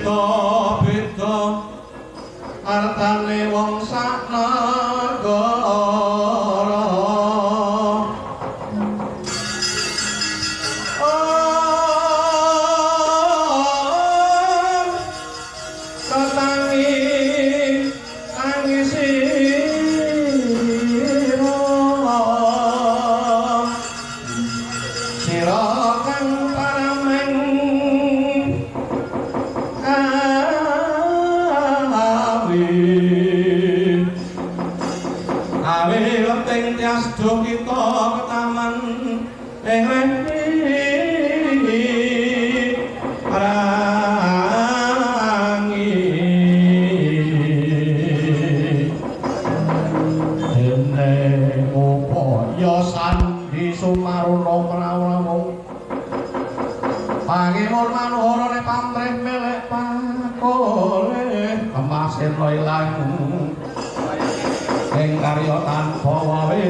Beda-beda artane wong sak nagara. Om tetangi tangi sira, sira kang parameng kawi awi leting tias do kita ketaman ing rangi. Dene upaya sandi sumaruna mrawung pangemur manuhara pamrih melek pakoleh kemasena ilang ing karya tanpa waweka.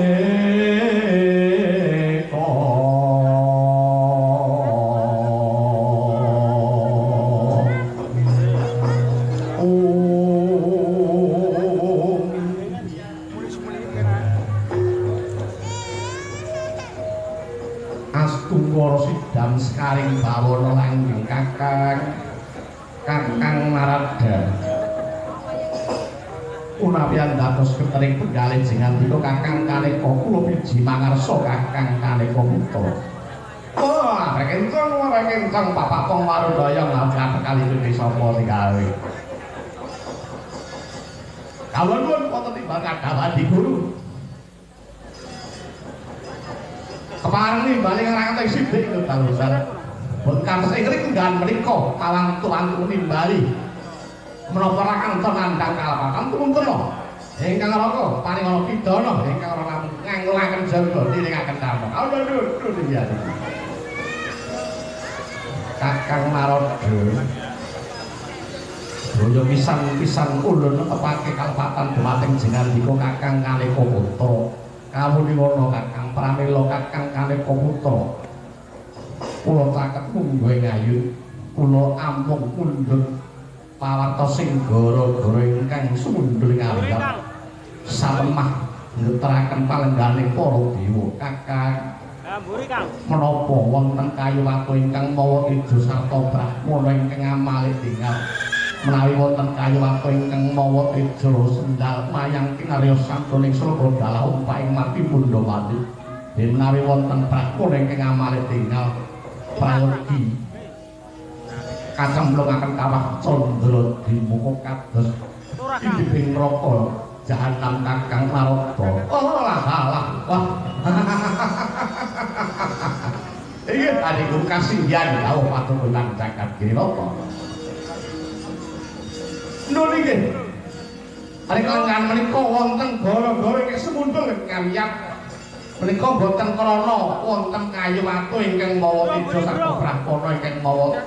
Om Astungkara sidam sekaring bawana langgeng Kakang Kakang Narada. Unawi dados ketering penggalih jengandika Kakang Kaneka, kula biji mangarsa Kakang Kaneka putra. Wah, rekenceng rekenceng bapak pong warudaya ngajak kali iki sapa sing gawe. Kawula nuwun wonten timbal kadhawandi guru. Kepareng nimbali ngarang sithik dalu. Boten kantos ing ngriku nggan menika kawantu-wantu nimbali. Menapa ra kanton nandhang kalapatan tumuntuna ingkang raka paring ana pidana ingkang ora namung ngangelaken jaga niringaken dharma. Kawula nuwun ya. Kakang Narada boyo pisan-pisan ulun netepake kalepatan dumateng jengandika Kakang Kaneka putra. Kawulingana Kakang pramila Kakang Kaneka putra. Kula caket mungguh ing ayun, kula amung mundhut pawarta sing gara-gara ingkang sumundhul ing awak. Salemah ngeteraken palenggane para dewa. Kakang Mburi Kang. Menapa wonten kayu watu ingkang mawa teja sarta brahmana ingkang amale tinggal? Menawi wonten kayu watu ingkang mawa teja sendal mayang kinarya sampuning sraka dalah umpa ing mati pundhawati. Den menawi wonten brahmana ingkang amale tinggal prayogi kacemplungaken kawah candra dimuka kados Turah Kang. indiping neraka jahanam Kakang Narada. Oh lah lah wah. Iki adikku kasinggihan dawuh patukunan jagat Girinata. Nun inggih. Arek lengan menika wonten gara-gara ingkang semundul ngamyak. Menika boten krana wonten kayu watu ingkang mawa teja sarta brahmana ingkang mawa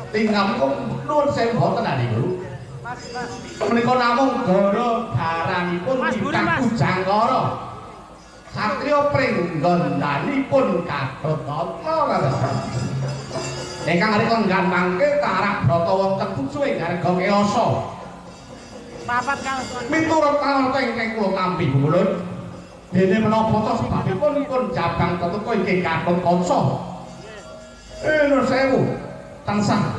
tinggal menika nuwun sewu boten adikku. Mas, Mas. Menika namung gara-garanipun Mas, buri, titah Mas. Kujangkara. Satriya pringgondhanipun Gatot-Kaca ngoten. Ingkang arep lenggan mangke tarak brata wonten pucuking garga keosa. Papat Kang. Miturut pawarta ingkang kula tampi Bungulun, dene menapa ta sebabipun pun jabang tetuka inggih Gatot Kaca. Nuwun sewu tansah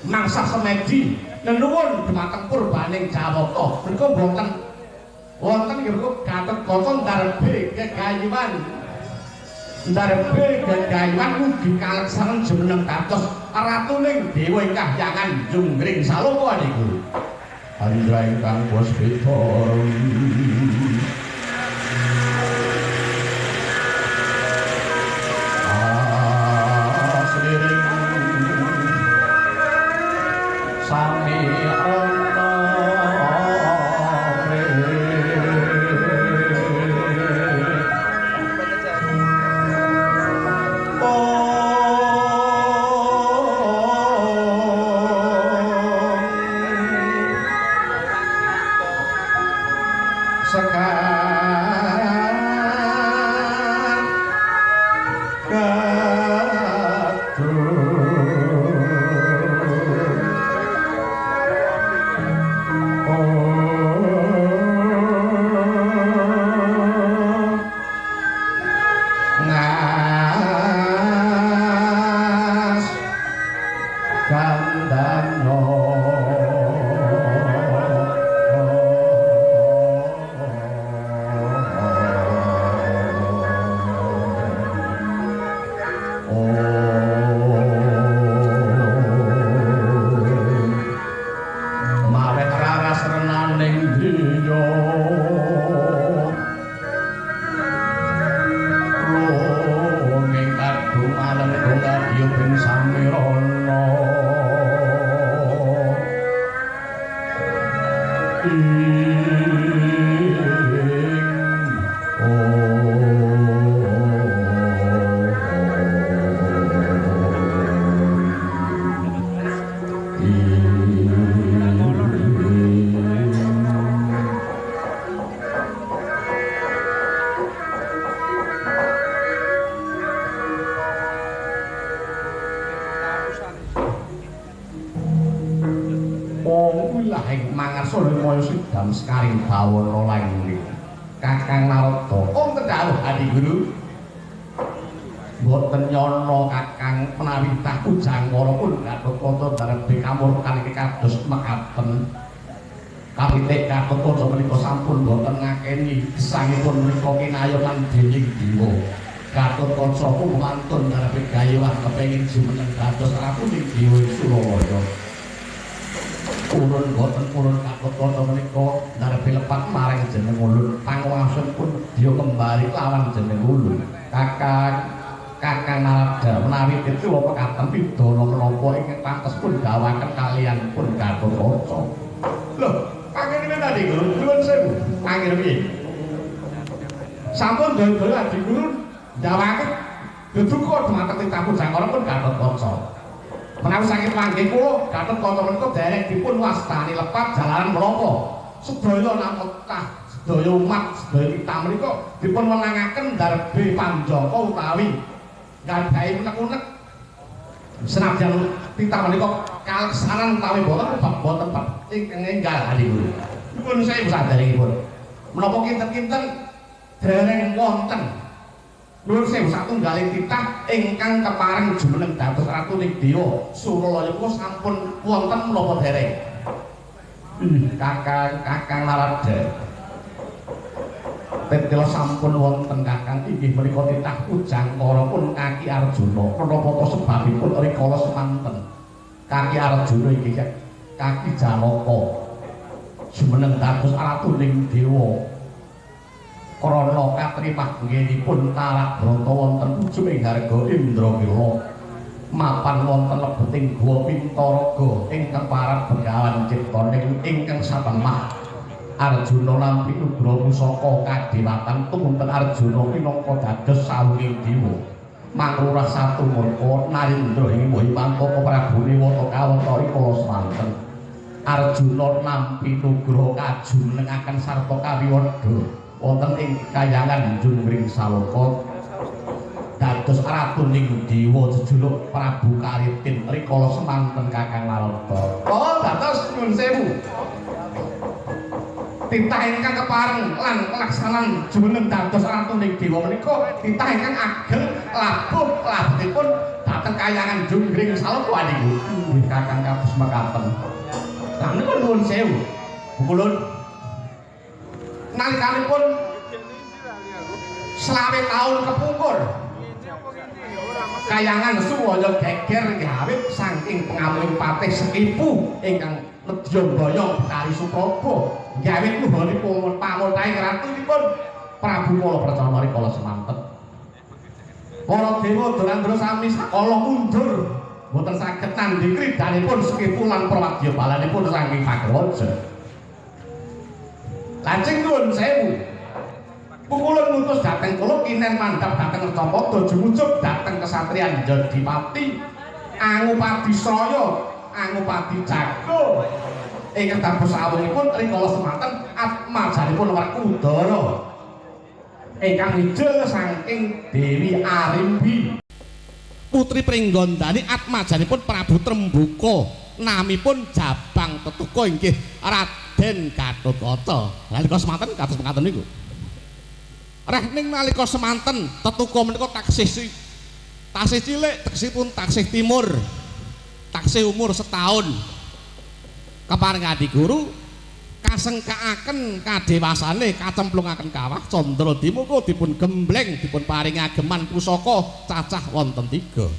mangsah semedi nenuwun dumateng purbaning Jawata. Menika boten wonten nggih menika Gatot Kaca ndarbe gegayuhan. Ndarbe gegayuhan ugi kaleksanan jumeneng dados ratuning dewa ing kahyangan Junggring Saloka niku. Andra ingkang puspita asriring sami ana. Om. Sekar Sekaring bawana langit Kakang Narada wonten dawuh Adi Guru mboten nyana Kakang menawi tah Ujangkara pun Gatotkaca darebi kamurkan iki kados mekaten kapitik Gatotkaca menika sampun mboten ngakeni gesangipun menika kinayonan dening dewa. Gatotkaca pun wantun darebi gayuhan kepengin jumeneng dados ratu ning Dewa Suralaya. Purun boten purun Gatotkaca menika ndarebi lepat maring jeneng ulun panguwasun pun dia kembali lawan jeneng ulun. Kakang Kakang Narada menawi titula pekaten pidana menapa ingkang pantes pun dawaken kalian pun Gatotkaca. Lho, panjenengan tadi Guru nuwun sewu. Panjenengan piye? Sampun daya-daya Adi Guru ndawaken deduka dumateng titah Pujangkara pun Gatotkaca. Menawi saking panggih kula Gatotkaca menika dereng dipun wastani lepat jalaran menapa sedaya namotah sedaya umat sedaya kita menika dipun wenangaken darbe panjaka utawi gadhahi unek-unek senajan titah menika kaleksanan utawi boten bab boten bab ingkang enggal Adi Guru. Nyuwun sewu saderengipun menapa kinten-kinten dereng wonten nuwun sewu satunggaling titah ingkang kepareng jumeneng dados ratu ning Dewa Suralaya kula sampun wonten menapa dereng? Kakang Kakang Narada tetela sampun wonten Kakang inggih menika titah Ujangkara pun Kaki Arjuna menapa ta sebabipun rikala semanten Kaki Arjuna inggih Kaki Janaka jumeneng dados ratu ning Dewa krana katrimah nggenipun Tarak Brata wonten ujung ing harga Indrakila mapan wonten lebeting Guwa Pintaraga ingkang parab Begawan Ciptaning ingkang satemah Arjuna nampi nugraha pusaka kadewatan tumunten Arjuna pinangka dados sawunging dewa mangrurah satu murka Narendra ing Wimantaka Prabu Newata kawata rikala semanten Arjuna nampi nugraha kajumenengaken sarta kawiwada wonten ing kayangan Jungring Saloka dados ratu ning dewa jejuluk Prabu Karitin rikala semanten Kakang Narada. Oh, dados nyuwun sewu. Titah ingkang kepareng lan kelaksanan jumeneng dados ratu ning dewa menika titah ingkang ageng labuh labetipun dhateng kayangan Jungring Saloka niku. Nggih Kakang kados mekaten. Lah menika nyuwun sewu. Bukulun nalikanipun selawe taun kepungkur kayangan Suralaya geger awit saking pengamuing patih Sekipu ingkang nedya mboyong Betari Supraba awit nuhunipun pamurtahing ratunipun Prabu Kalapercana rikala semanten para dewa Durandra sami sakala mundur mboten saged nandhi kridanipun Sekipu lan prawadya balanipun saking Pagerwaja. Lajeng nuwun sewu. Pukulun ngutus dhateng kula kinen mandhap dhateng Recapada jumujup dhateng kesatriyan Jodipati Angupadi Sraya Angupadi Jago ingkang dados sawungipun rikala semanten atmajanipun Werkudara ingkang ijul saking Dewi Arimbi putri Pringgondani atmajanipun Prabu Trembuka namipun Jabang Tetuka inggih Raden Gatotkaca. Nalika semanten kados mekaten niku. Reh ning nalika semanten Tetuka menika taksih taksih cilik tegesipun taksih timur. Taksih umur setahun. Kepareng Adi Guru kasengkaaken kadewasane kacemplungaken kawah Candra Dimuka dipun gembleng dipun paringi ageman pusaka cacah wonten 3.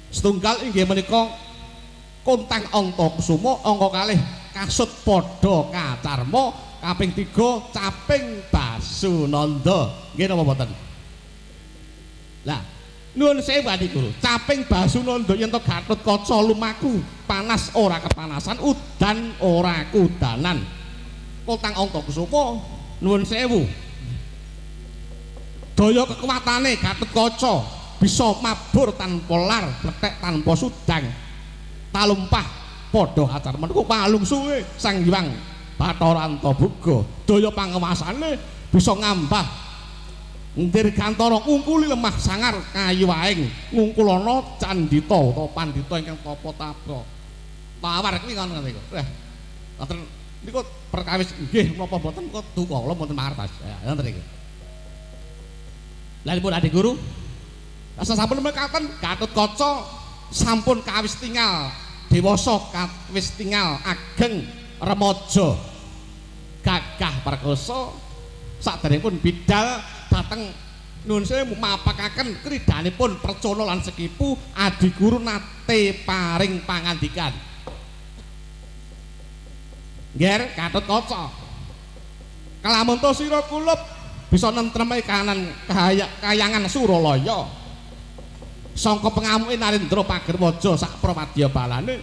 Setunggal inggih menika Kontang Antakusuma angka kalih kasut padha kacarma kaping 3 caping Basunanda. Nggih napa mboten? Lah nuwun sewu Adi Guru, caping Basunanda yen to Gatotkaca lumaku panas ora kepanasan, udan ora kudanan. Kotang Antakusuma nuwun sewu. Daya kekuatane Gatotkaca bisa mabur tanpa lar, pletek tanpa sudang. Talumpah padha acar menika palungsuhe Sang Hyang Bathara Antaboga. Daya panguwasane bisa ngambah Dirgantara ngungkuli lemah sangar kayu aing ngungkulana candita utawa pandhita ingkang tapa tapa. Tawar kuwi ngono niku. Wah. Wonten niku perkawis nggih menapa mboten kok duka kula mboten mangertos. Ya ngoten niku. Lha pun adik guru. Asa sampun mekaten Gatotkaca sampun kawis tingal dewasa kawis tingal ageng remaja gagah perkasa saderengipun bidal dhateng nuwun sewu mapakaken kridanipun Percana lan Sekipu adiguru nate paring pangandikan. Ngger Gatotkaca kalamunta sira kulup bisa nentreme kanan kayangan Suralaya sangka pengamuke Narendra Pagerwaja sak prawadya balane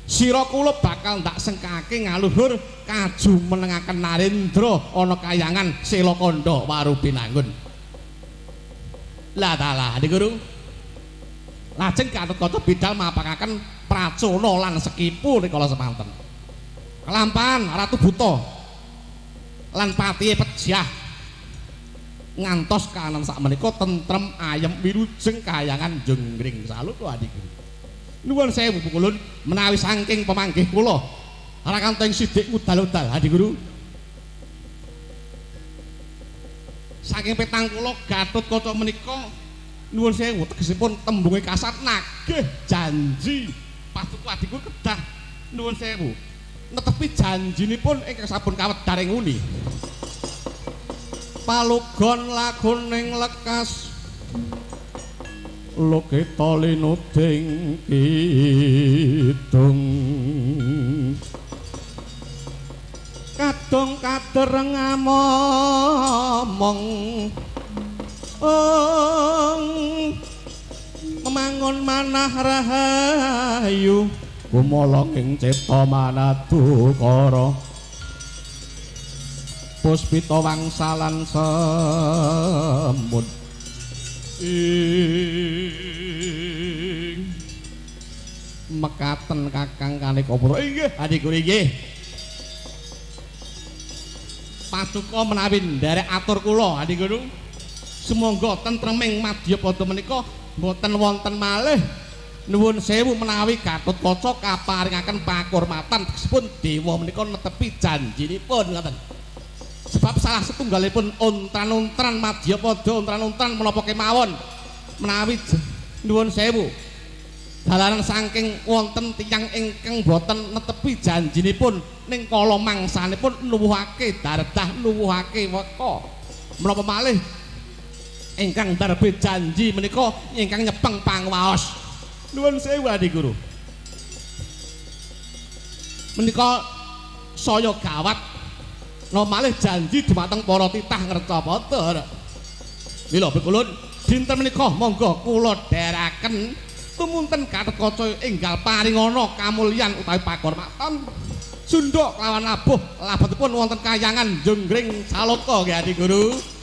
sira kulup bakal ndak sengkake ngaluhur kajumenengaken Narendra ana kayangan Selakandha Warubinangun. Lah dalah Adi Guru. Lajeng Gatotkaca bidal mapakaken Pracona lan Sekipu rikala semanten. Kelampahan Ratu Buta lan patihe pejah ngantos kahanan sakmenika tentrem ayem wilujeng kayangan Jonggring Saloko Adi Guru. Nuwun sewu pukulun menawi saking pemanggih kula Rakanta ing sidik udal-udal Adi Guru. Saking petang kula Gatotkaca menika nuwun sewu tegesipun tembunge kasat nagih janji paduka Adi Guru kedah nuwun sewu netepi janjinipun ingkang sampun kawedar ing uni. Palugon laguning lekas lokita linuding kidung kadung kadereng amomong memangun manah rahayu kumala ing cipta manadukara puspita wangsalan semut ing mekaten Kakang Kaneka Putra. Inggih Adi Guru inggih. Paduka menawi nderek atur kula Adi Guru. Sumangga tentreming madyapada menika mboten wonten malih nuwun sewu menawi Gatotkaca kaparingaken pakurmatan tegesipun dewa menika netepi janjinipun ngoten. Sebab salah setunggalipun ontran-ontran madyapada ontran-ontran menapa kemawon menawi nuwun sewu dalaran saking wonten tiyang ingkang boten netepi janjinipun ning kala mangsanipun nuwuhake dardah nuwuhake weka menapa malih ingkang darbe janji menika ingkang nyepeng pangwaos. Nuwun sewu Adi Guru. Menika saya gawat no malih janji dumateng para titah ngercapada. Mila bekulun dinten menika monggo kula dherekaken tumunten Gatotkaca enggal paringana kamulyan utawi pakurmatan sundha kelawan labuh labetipun wonten kayangan Jonggring Saloka nggih Adi Guru. Sarwa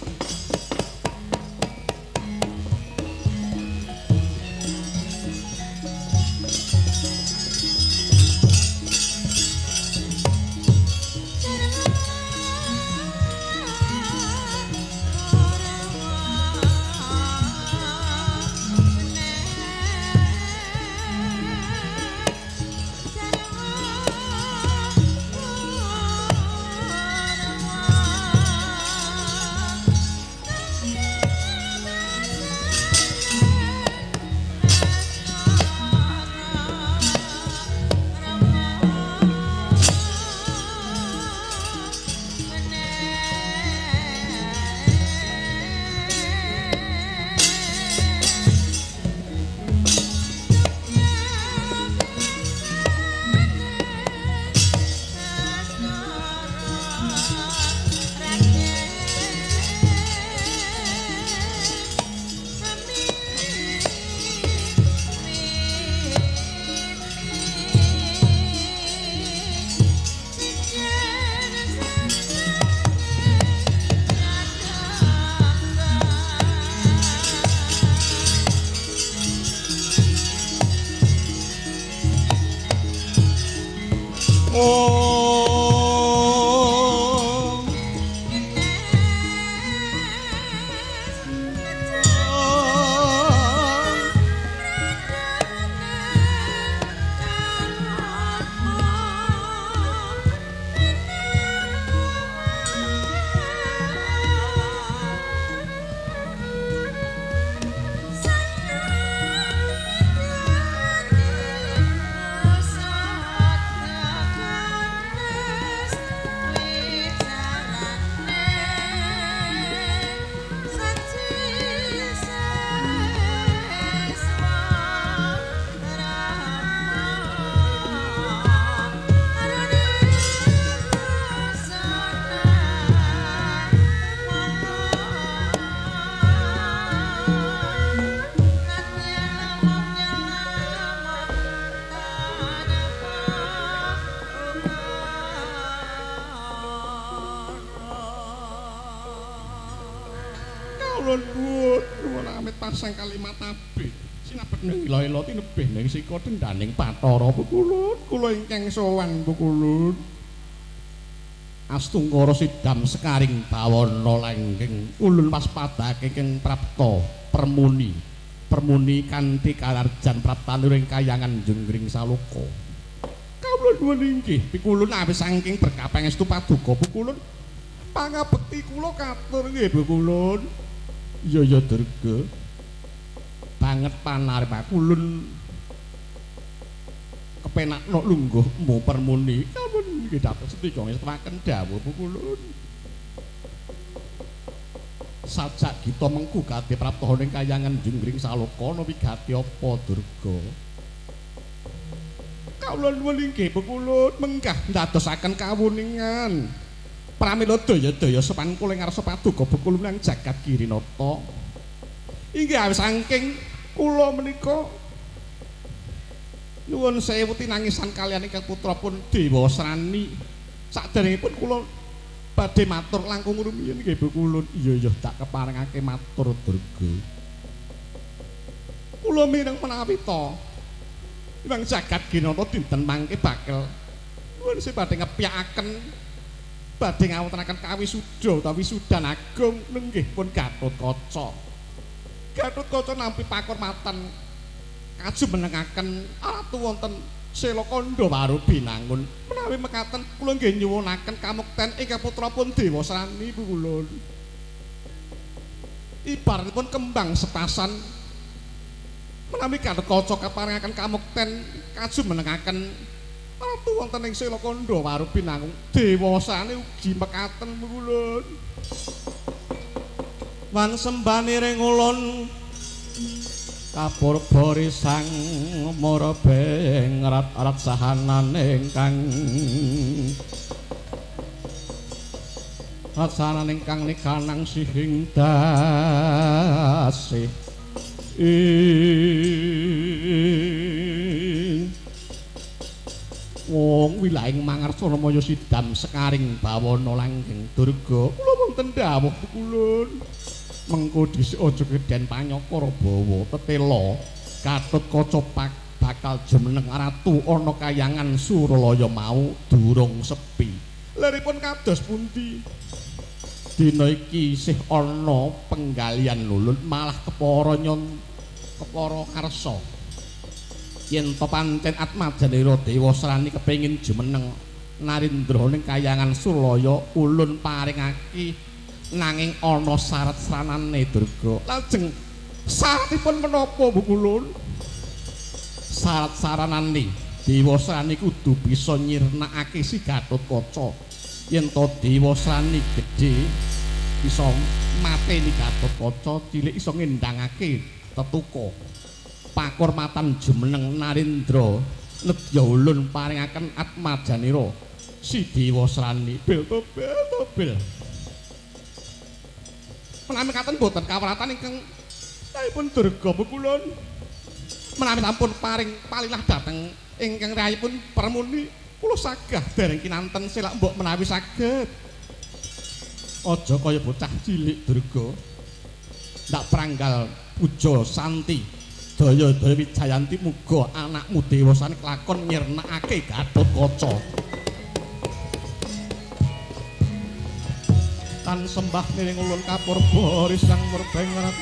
Oh. Kawula nuwun nuwun amit pasang kalimat abih. Sinabet ning ila-ila tinebih ning sika dendaning Bathara Pukulun. Kula ingkang sowan Pukulun. Astungkara sidam sekaring bawana langgeng ulun waspadake ing prapta permuni. Permuni kanthi kalarjan praptanuring kayangan Jenggring Saloka. Kawula nuwun inggih pikulun awis saking berkah pangestu paduka Pukulun. Pangabekti kula katur nggih Pukulun. Iya ya Durga. Banget panarep kulun kepenakno lungguhmu permuni. Kawula nggih dapet setika ngestuaken dawuh Pukulun. Sajak gita mengku gati prapta ning kayangan Jenggring Saloka ana wigati apa Durga? Kawula nuwun inggih Pukulun menggah ndadosaken kawuningan. Pramila daya-daya sopan kula ing ngarsa paduka Pukulun nang jagat Girinata. Inggih awis saking kula menika nyuwun sewu tinangisan kaliyan ingkang putra pun Dewasrani. Saderengipun kula badhe matur langkung rumiyin nggih Pukulun. Iya iya tak keparengake matur Durga. Kula mireng menawi ta Iwang jagat Girinata dinten mangke bakal nyuwun sewu badhe ngepyakaken badhe ngawontenaken kawisuda utawi wisudan agung nenggih pun Gatotkaca. Gatotkaca nampi pakurmatan kajumenengaken ratu wonten Selakandha Waru Binangun. Menawi mekaten kula nggih nyuwunaken kamukten ingkang putra pun Dewasrani Pukulun. Ibaratipun kembang setasan menawi Gatotkaca kaparingaken kamukten kajumenengaken ratu wonten ing Selakandha Waru Binangun dewasane ugi mekaten Pukulun. Wan sembani ring ulun kapurbori sang murabing rat-rat sahanane ingkang ratsanan ingkang nikanang sihing dasih. Wong wilaing mangarsana maya sidam sekaring bawana langgeng Durga. Kula wonten dawuh Pukulun. Mengko dhisik aja kedhen panyakara bawa tetela Gatotkaca bakal jumeneng ratu ana kayangan Suralaya mau durung sepi. Leripun kados pundi? Dina iki isih ana penggalian lulun malah kepara nyon kepara karsa. Yen to pancen Atmajanira Dewasrani kepengin jumeneng Narendra ning kayangan Suralaya ulun paringake nanging ana syarat sranane Durga. Lajeng syaratipun menapa Pukulun? Syarat saranane Dewasrani kudu bisa nyirnakake si Gatotkaca. Yen to Dewasrani gedhe bisa mateni Gatotkaca, cilik iso ngendangake tetuka. Pakurmatan jumeneng Narendra nedya ulun paringaken Atmajanira si Dewasrani. Bel tobel tobel. Menawi katen boten kawratan ingkang rayipun Durga Pukulun. Menawi sampun paring palilah dhateng ingkang rayipun Permuni kula sagah dereng kinanten selak mbok menawi saged. Aja kaya bocah cilik Durga. Ndak pranggal puja santi. Daya-daya Wijayanti muga anakmu dewasane kelakon nyirnakake Gatotkaca. Tan sembah niring ulun kapurba risang murbengrat.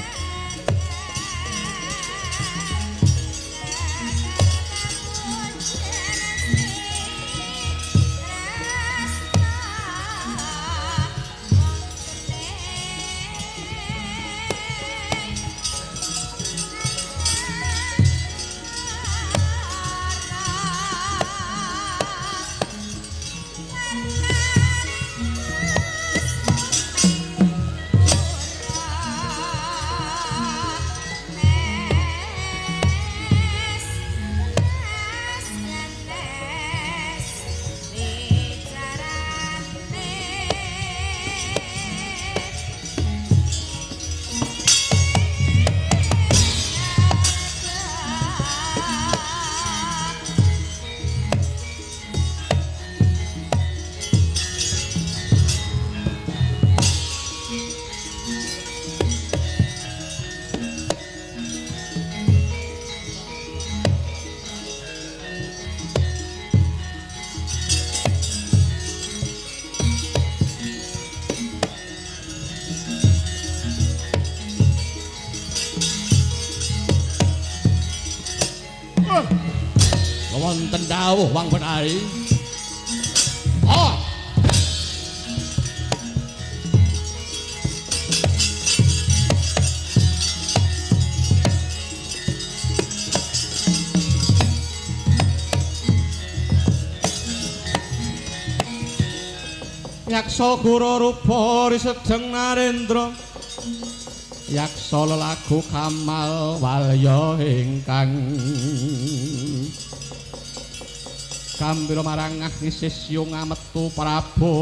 Wonten dawuh Wang Bethari. Oh. Yaksa guru rupa risedeng narendra. Yaksa lelagu kamal walya ingkang gambira marang isih ngametu Prabowo.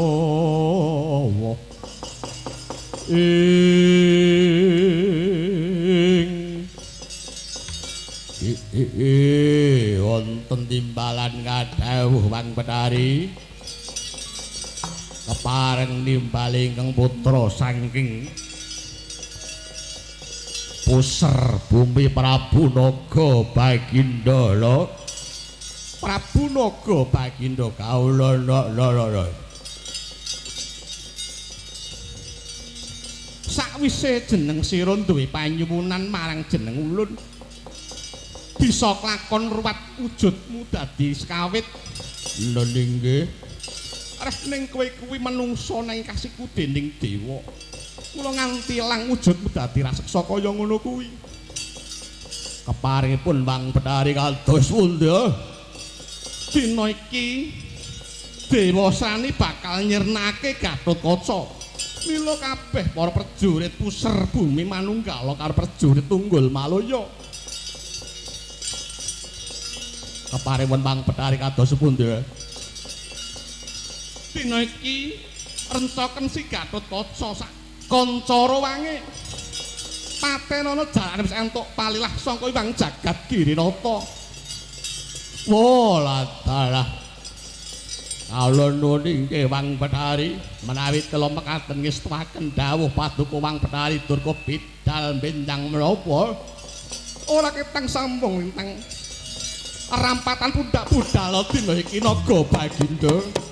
Ing wonten timbalan kadhawuh Wang Bethari. Kepareng nimbali ingkang putra saking Puser Bumi Prabu Naga Baginda lho. Prabu Naga Baginda kawula lho. Sakwise jeneng sira duwe panyuwunan marang jeneng ulun, bisa klakon ruwat wujudmu dadi sekawit. Lho nggih. Reh ning kowe kuwi menungsa nang kasiku dening dewa. Kula nganti ilang wujudmu dadi raseksa kaya ngono kuwi. Keparingipun Wang Bethari kados pundi? Dina iki Dewasrani bakal nyirnake Gatotkaca. Mila kabeh para prajurit Puser Bumi manunggala karo prajurit Tunggul Malaya. Keparingipun Wang Bethari kados pundi? Dina iki rencoken si Gatotkaca sak kanca rawange. Patenana jalane wis entuk palilah saka Hyang Jagat Girinata. Wolah dalah. Kawula nuwun inggih Wang Bethari menawi kula mekaten ngestuaken dawuh paduka Wang Bethari durka bidal benjang menapa. Ora ketang sambung lintang rampatan pundak budal dina iki Naga Baginda.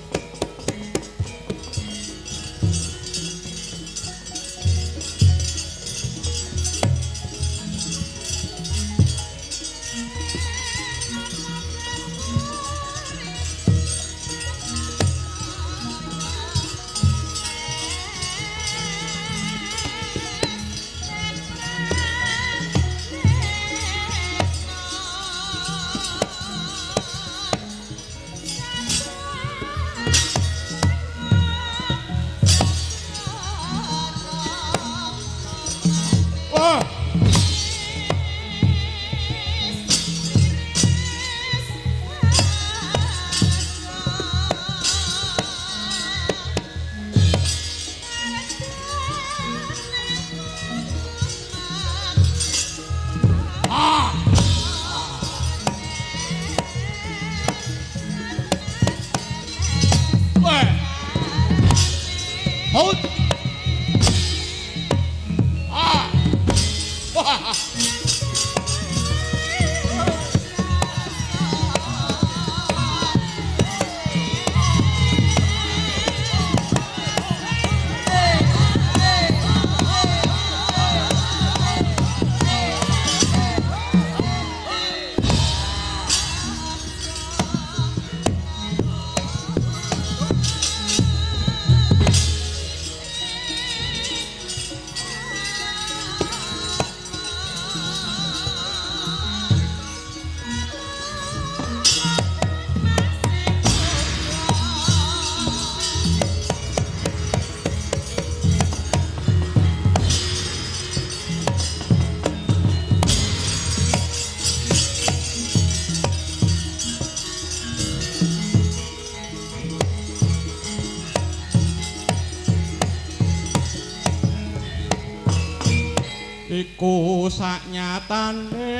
Iku saknyatane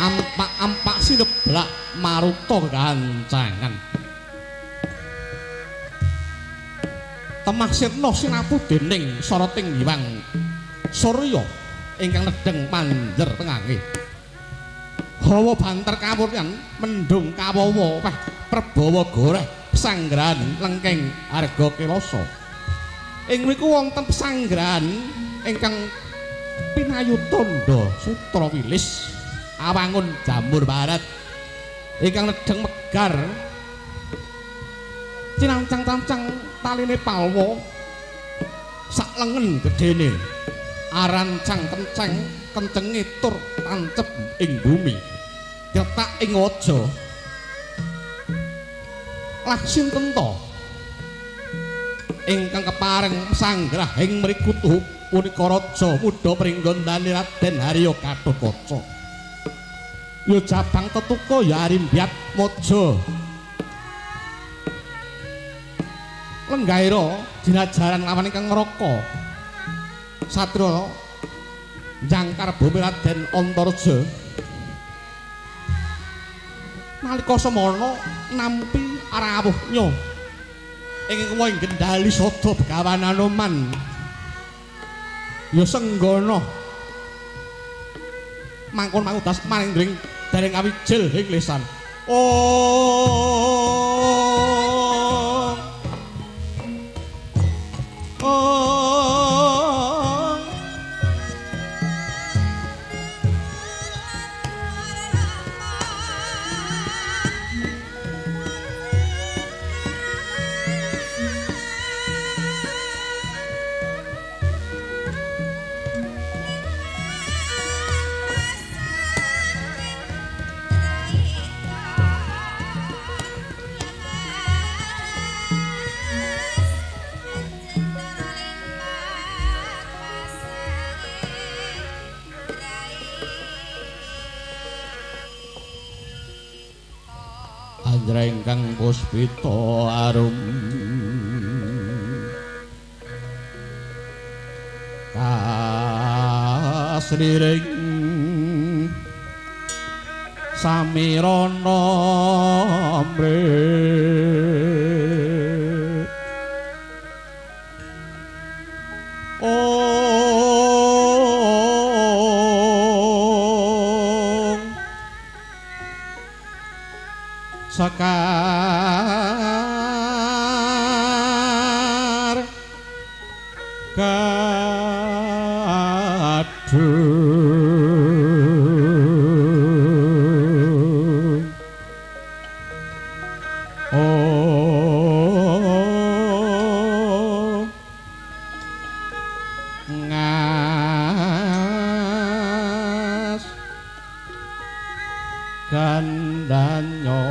ampak-ampak sineblak maruta gancangan. Temah sirna sinapu dening soroting Hyang Surya ingkang nedheng manjer tengange. Hawa banter kawuryan mendung kawawa weh perbawa goreh pesanggrahan lengking harga kelasa. Ing mriku wonten pesanggrahan ingkang pinayu tandha sutra wilis awangun jamur barat ingkang nedheng megar cinancang-cancang taline palwa sak lengen gedene arancang kenceng kencenge tur tancep ing bumi diletak ing waja. Lah sinten to ingkang kepareng sanggrah ing mriku tuhu punika raja muda pringgondani Raden Harya Gatotkaca. Ya jabang tetuka ya arimbyat maja lenggaira jinajaran lawan ingkang ngraka satriya njangkar bumi Raden Antareja. Nalika semana nampi rawuhnya ing ing gendali sada Begawan Anoman ya senggana mangkon mangudas maring dereng awijil ing lesan. Oh, oh, Anjrengkang puspita arum kasriring samirana mrih. Ong sekar gadung oh ngas gandanyo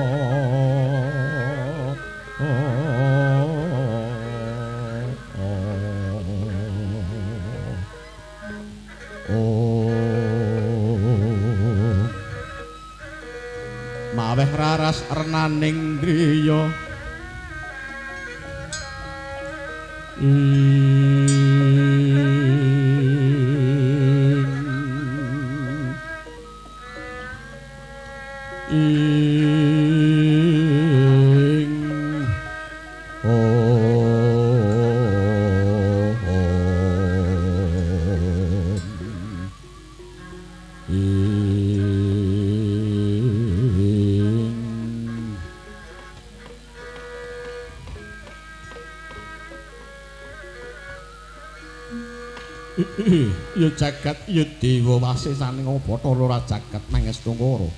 maweh raras renaning driya ing oh. Ya jagat ya dewa wasesaning Bathara ora jagat mangestungkara.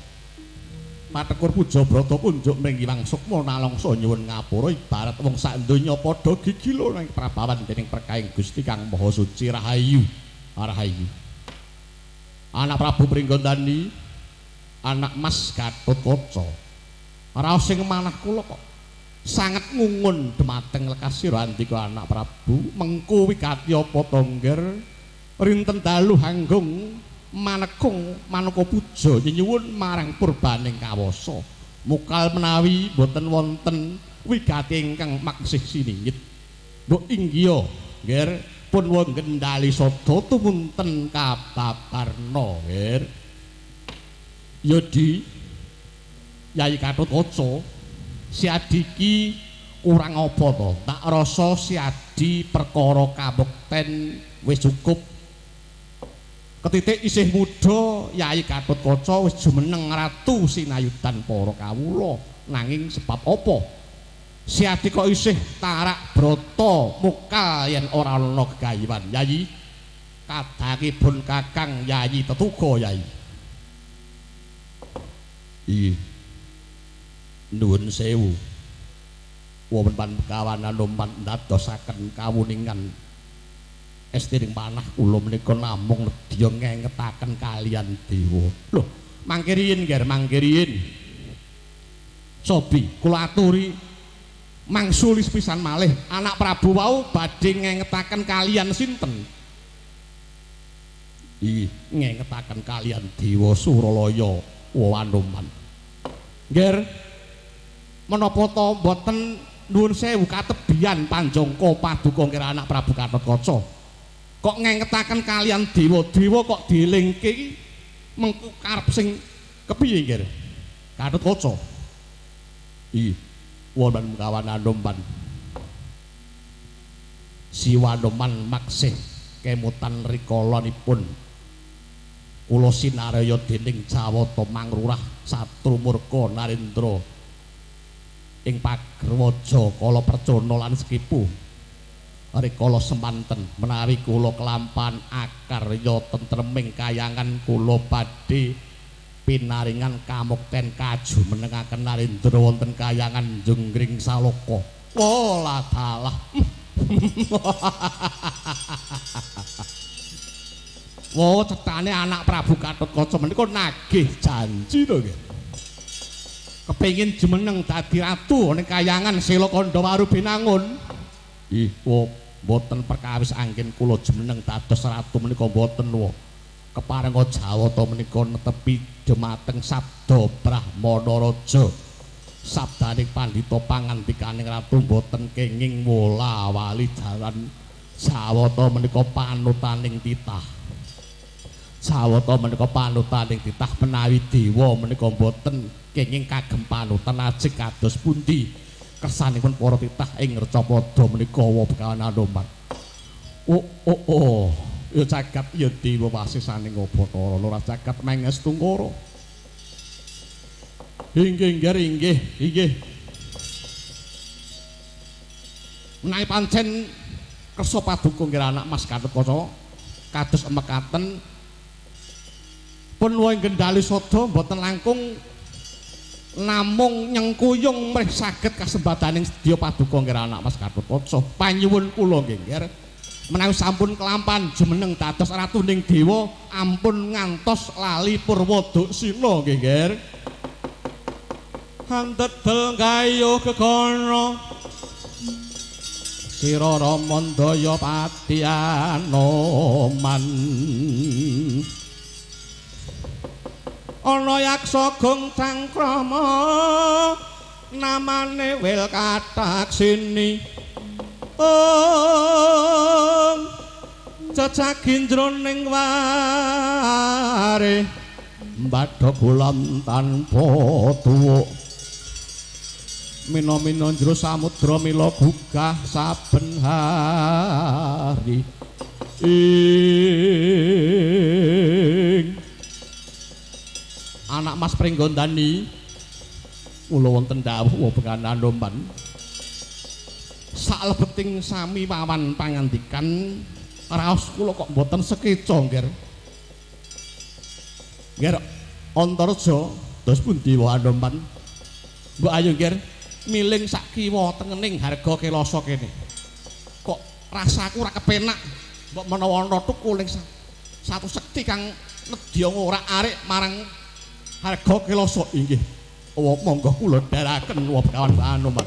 Patekur puja brata kunjuk mringgi wang sukma nalangsa nyuwun ngapura ibarat wong sak donya padha gigila nang prabawan dening perkaing Gusti Kang Maha Suci. Rahayu. Rahayu. Anak Prabu Pringgondani, anak Mas Gatotkaca. Raos sing manah kula kok sanget ngungun dumateng lekasira andika anak Prabu mengku wigati apa to ngger rinten dalu hanggung manekung maneka puja nyenyuwun marang purbaning kawasa mukal menawi boten wonten wigati ingkang maksih siningit mbok inggiha nggih pun wonten gendali sada tumunten kababarna nggih. Ya di Yayi Gatotkaca Siadiki kurang apa to? Tak rasa Siadi perkara kabukten wis cukup. Ketitik isih muda Yayi Gatotkaca wis jumeneng ratu sinayudan para kawula. Nanging sebab apa? Siadi kok isih tarak brata mukal yen ora ana gegayuhan. Yayi kadangipun Kakang Yayi Tetuka Yayi. Iya. Nuwun sewu. Wonten panbegawan Anoman ndadosaken kawuningan estiring panah kula menika namung nedya ngengetaken kaliyan dewa. Lho, mangke riyin ngger, mangke riyin. Sobi, kula aturi mangsuli pisan malih anak Prabu wau badhe ngengetaken kaliyan sinten? Iya, ngengetaken kaliyan Dewa Suralaya Anoman. Ngger, menapa to mboten nuwun sewu katebian panjangka paduka ngira anak Prabu Gatotkaca. Kok ngengetaken kaliyan dewa-dewa kok dielingke iki mengku karep sing kepiye nggih? Gatotkaca. Iya, wonten kawan Anoman. Siwanoman maksih kemutan rikalanipun kula sinaraya dening Jawata Mangrurah Satrumurka Narendra ing pagerwaja kala percana lan sekipu rikala semanten menawi kula kelampahan akarya tentreming kayangan kula badhe pinaringan kamukten kajumenengaken Narendra wonten kayangan Jonggring Saloka. Wala dalah. Wah, cetane anak Prabu Gatotkaca menika nagih janji to nggih. Kepengin jumeneng dadi ratu ning kayangan Sela Kandha Binangun. Ih, mboten perkawis anggen kula jumeneng dados ratu menika mboten wa. Keparenga Jawata menika netepi dumateng sabda Brahmana Raja. Sabdaning pandhita pangandikaning ratu mboten kenging wola-wali jalan Jawata menika panutaning titah. Jawata menika panutaning titah menawi dewa menika mboten kenging kagem panutan ajeg kados pundi kersanipun para titah ing Recapada menika wa Begawan Anoman. Oh oh oh, ya jagat ya dewa wasisaning Bathara ora jagat mangestungkara. Inggih nggih inggih inggih. Menawi pancen kersa paduka nggih anak Mas Gatotkaca kados mekaten pun wong gendali sada mboten langkung namung nyengkuyung mrih saged kasembadaning sedya paduka nggih anak Mas Gatotkaca. Panyuwun kula nggih nggih menawi sampun kelampan jumeneng dados ratuning dewa ampun ngantos lali purwoduksina nggih nggih. Handedel gayuh gegono sira Ramandaya pati Anoman. Ana yaksa gong cangkrama namane Wil Kataksini. Om cecagi jroning ware mbadha gulam tanpa tuwuk mina-mina jero samudra mila gugah saben hari. Ing anak Mas Pringgondani kula wonten dawuh wa Begawan Anoman. Saklebeting sami wawan pangandikan Raos kula kok mboten sekeca, Nger. Nger Antareja terus pundi wae Anoman? Mbok ayo Nger, miling sak kiwa tengening harga Kelasa kene. Kok rasaku ora kepenak. Mbok menawa ana tukul ing satu sekti kang nedya ngorak-arik marang harga Kelasa inggih. Oh, monggo kula dherekaken wa Begawan Anoman.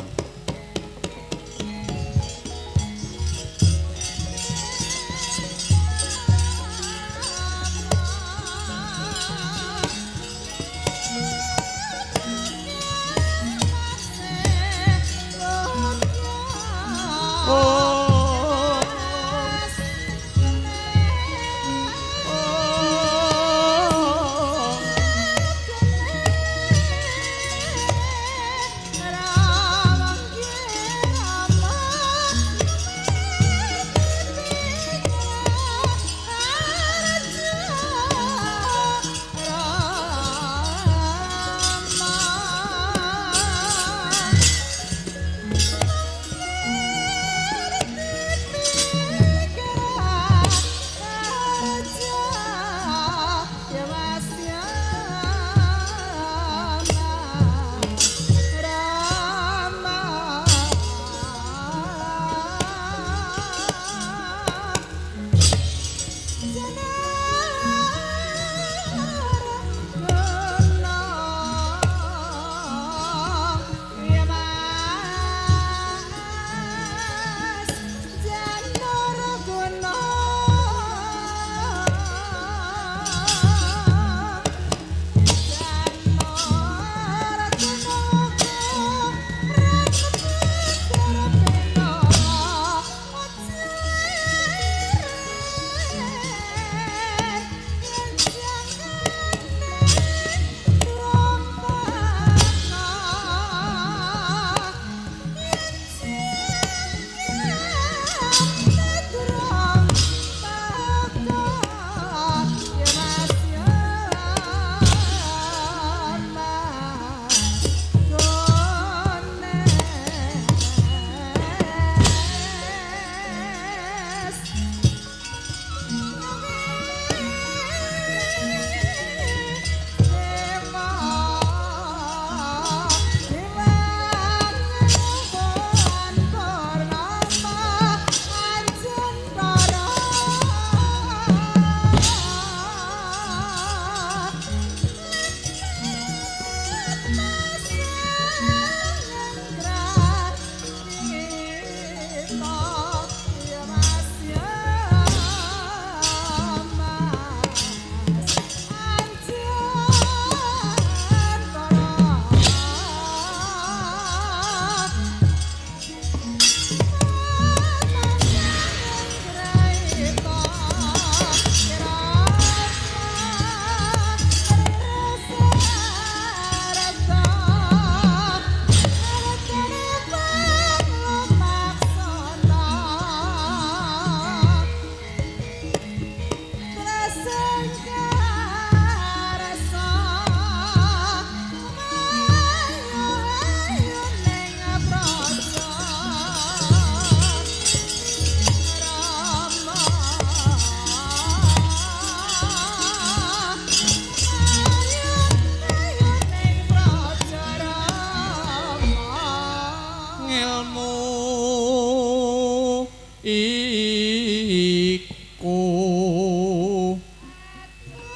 Iku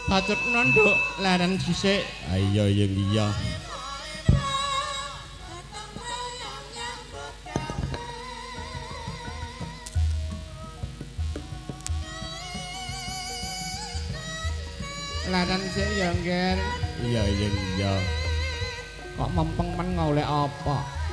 bacutna nduk leren dhisik. Ayo yen iya. Leren dhisik ya, Ngger. Iya yen iya. Kok mempeng men golek apa?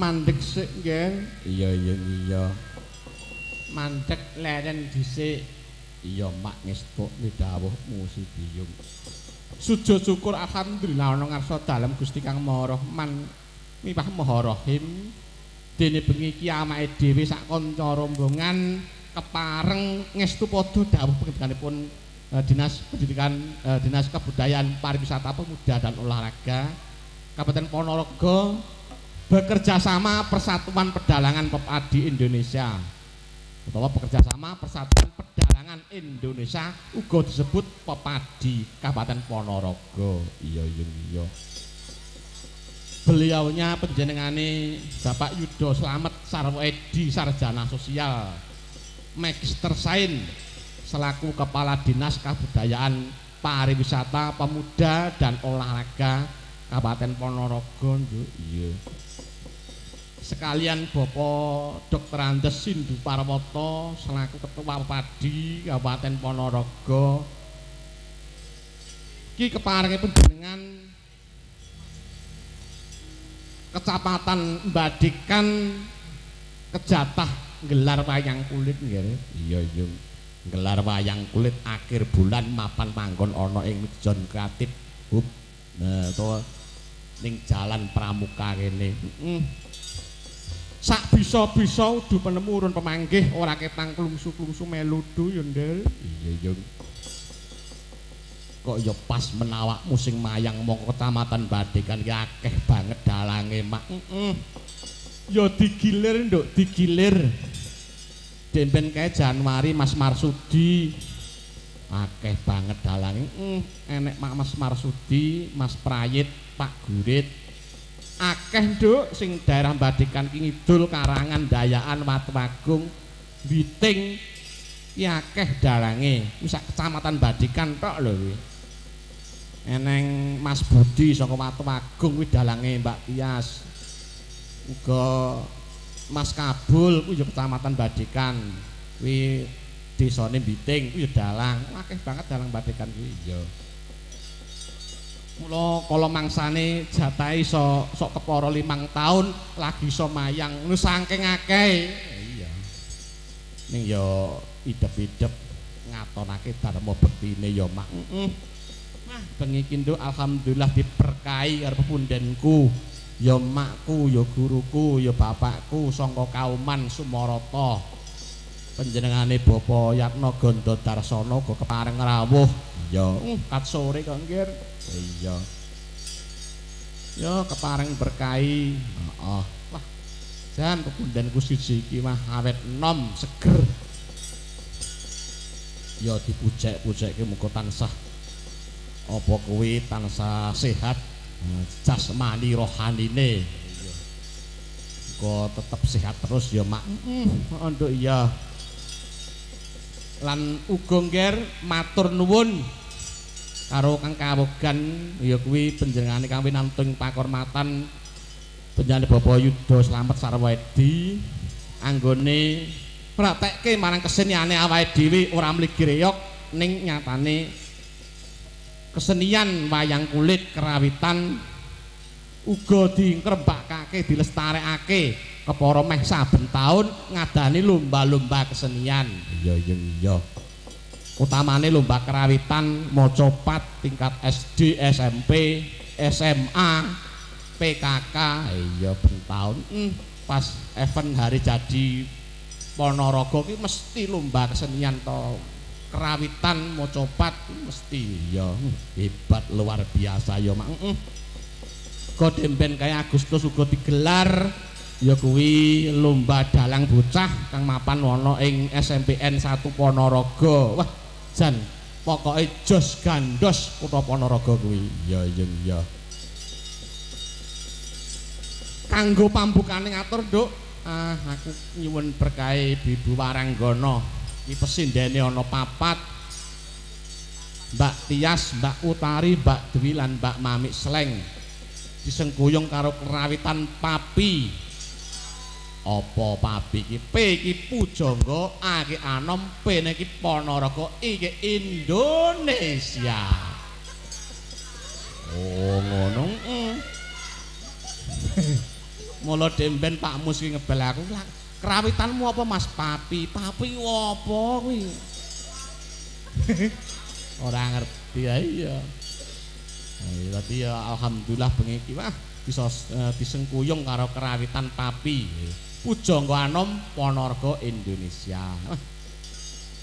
Mandek sik, nggih. Iya iya iya. Mandek leren dhisik. Iya mak ngestuk dawuhmu si Biyung. Sujud syukur alhamdulillah ana ngarsa dalem Gusti Kang Maha Rahman miwah Maha Rahim. Dene bengi iki awake dhewe sak kanca rombongan kepareng ngestu padha dawuh panjenenganipun Dinas Pendidikan, Dinas Kebudayaan Pariwisata Pemuda dan Olahraga Kabupaten Ponorogo bekerja sama Persatuan Pedalangan Pepadi Indonesia utawa bekerja sama Persatuan Pedalangan Indonesia uga disebut Pepadi Kabupaten Ponorogo. Iya iya iya. Beliaunya penjenengane Bapak Yudo Slamet Sarwo Edi Sarjana Sosial Magister Sains selaku Kepala Dinas Kebudayaan Pariwisata Pemuda dan Olahraga Kabupaten Ponorogo. Iya. Sekalian Bapak Dr. Andes Sindu Parwoto selaku Ketua Pepadi Kabupaten Ponorogo. Ki keparenge panjenengan Kecamatan Mbadikan kejatah gelar wayang kulit nggih. Iya iya. Gelar wayang kulit akhir bulan mapan manggon ana ing John Kreatif Hub. Nah, to ning Jalan Pramuka kene. Heeh. Sak bisa-bisa udu penemu urun pemanggih ora ketang klungsu-klungsu meludu ya, Ndel. Iya iya. Kok ya pas menawakmu sing mayang mongko Kecamatan Badegan ki akeh banget dalange, Mak. Heeh. Ya digilir, Nduk, digilir. Demben kae Januari Mas Marsudi. Akeh banget dalange. Enek Mak Mas Marsudi, Mas Prayit, Pak Gurit. Akeh, Nduk, sing daerah Badegan ki ngidul Karangan, Dayaan, Watuagung, Witing ki akeh dalange. Wis sak Kecamatan Badegan tok lho kuwi. Eneng Mas Budi saka Watuagung kuwi dalange Mbak Tias. Uga Mas Kabul kuwi ya Kecamatan Badegan. Kuwi desane Biting kuwi ya dalang. Akeh banget dalang Badegan kuwi. Iya. Mula kala mangsane jatahe iso sok kepara 5 taun lagi iso mayang. Nu saking akeh. Iya. Ning ya idep-idep ngatonake dharma bektine ya, Mak. Heeh. Wah, bengi iki Nduk alhamdulillah diberkahi karo pepundenku. Ya makku, ya guruku, ya bapakku sangka Kauman Sumoroto. Panjenengane Bapak Yatno Gondo Darsono uga kepareng rawuh. Ya, kat sore kok nggir. Iya. Ya kepareng berkahi. Heeh. Wah. Jan pepundenku siji iki mah awet enom, seger. Ya dipujek-pujekke muga tansah apa kuwi tansah sehat jasmani rohanine. Iya. Muga tetep sehat terus ya, Mak. Heeh, Nduk iya. Lan uga ngger matur nuwun karo Kang Kawogan ya kuwi panjenengane kang winantung pakurmatan panjenengane Bapak Yudo Slamet Sarwedi anggone praktekke marang keseniane awake dhewe ora mligi reyog ning nyatane kesenian wayang kulit kerawitan uga dikrembakake dilestarekake kepara meh saben taun ngadani lomba-lomba kesenian. Iya iya iya. Utamane lomba kerawitan macapat tingkat SD, SMP, SMA, PKK. Iya ben taun. Pas event hari jadi Ponorogo ki mesti lomba kesenian to kerawitan macapat mesti. Iya, hebat luar biasa ya, Mak. Heeh. Kok demben kaya Agustus uga digelar ya kuwi lomba dalang bocah kang mapan ana ing SMPN 1 Ponorogo. Wah, jan pokoke jos gandos kutha Ponorogo kuwi. Iya iya iya. Kanggo pambukane ngatur, Nduk, ah aku nyuwun berkahe Ibu Waranggana. Iki pesindene ana papat. Mbak Tias, Mbak Utari, Mbak Dwi lan Mbak Mamik Sleng. Disengkuyung karo kerawitan Papi. Apa Papi iki? P iki Pujangga, A iki Anom, P iki Ponorogo, I iki Indonesia. Oh ngono. Mula demben Pak Mus ki ngebel aku. Krawitanmu apa Mas? Papi. Papi apa kuwi? Ora ngerti ya iya. Nah, tapi ya alhamdulillah bengi iki wah bisa disengkuyung karo kerawitan Papi. Pujangga Anom Ponorogo Indonesia.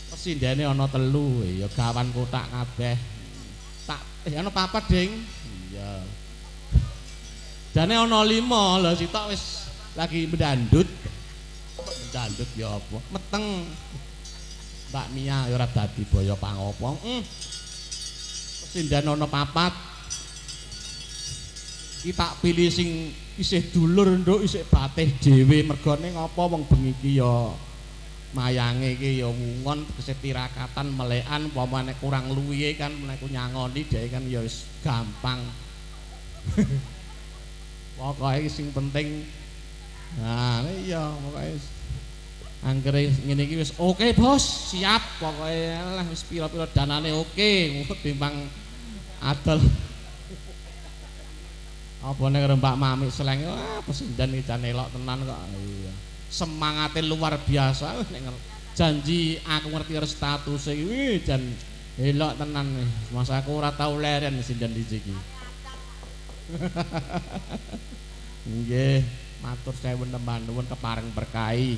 Pesindene ana 3 ya gawan kotak kabeh. Tak ana 4 ding. Iya. Jane ana 5 lho sitok wis lagi mendandut. Mendandut ya apa? Meteng. Mbak Mia ya ora dadi boyo pangopo. Pesindene ana 4. Iki tak pilih sing isih dulur nduk isih batih dhewe mergone ngopo wong bengi iki ya mayange iki ya wungon tegese tirakatan melekan umpamane kurang luwihe kan nek nyangoni dhek kan ya wis gampang. Pokoke sing penting nah iya pokoke anggere ngene iki wis oke bos siap pokoke lah wis pira-pira danane oke timbang adol. Apa nek Mbak Mami Seleng wah pesindan iki jan elok tenan kok. Iya. Semangate luar biasa nek janji aku ngerti karo statuse iki wih jan elok tenan. Mas aku ora tau leren sindan iki. Nggih, matur sewu nembah nuwun kepareng berkahi.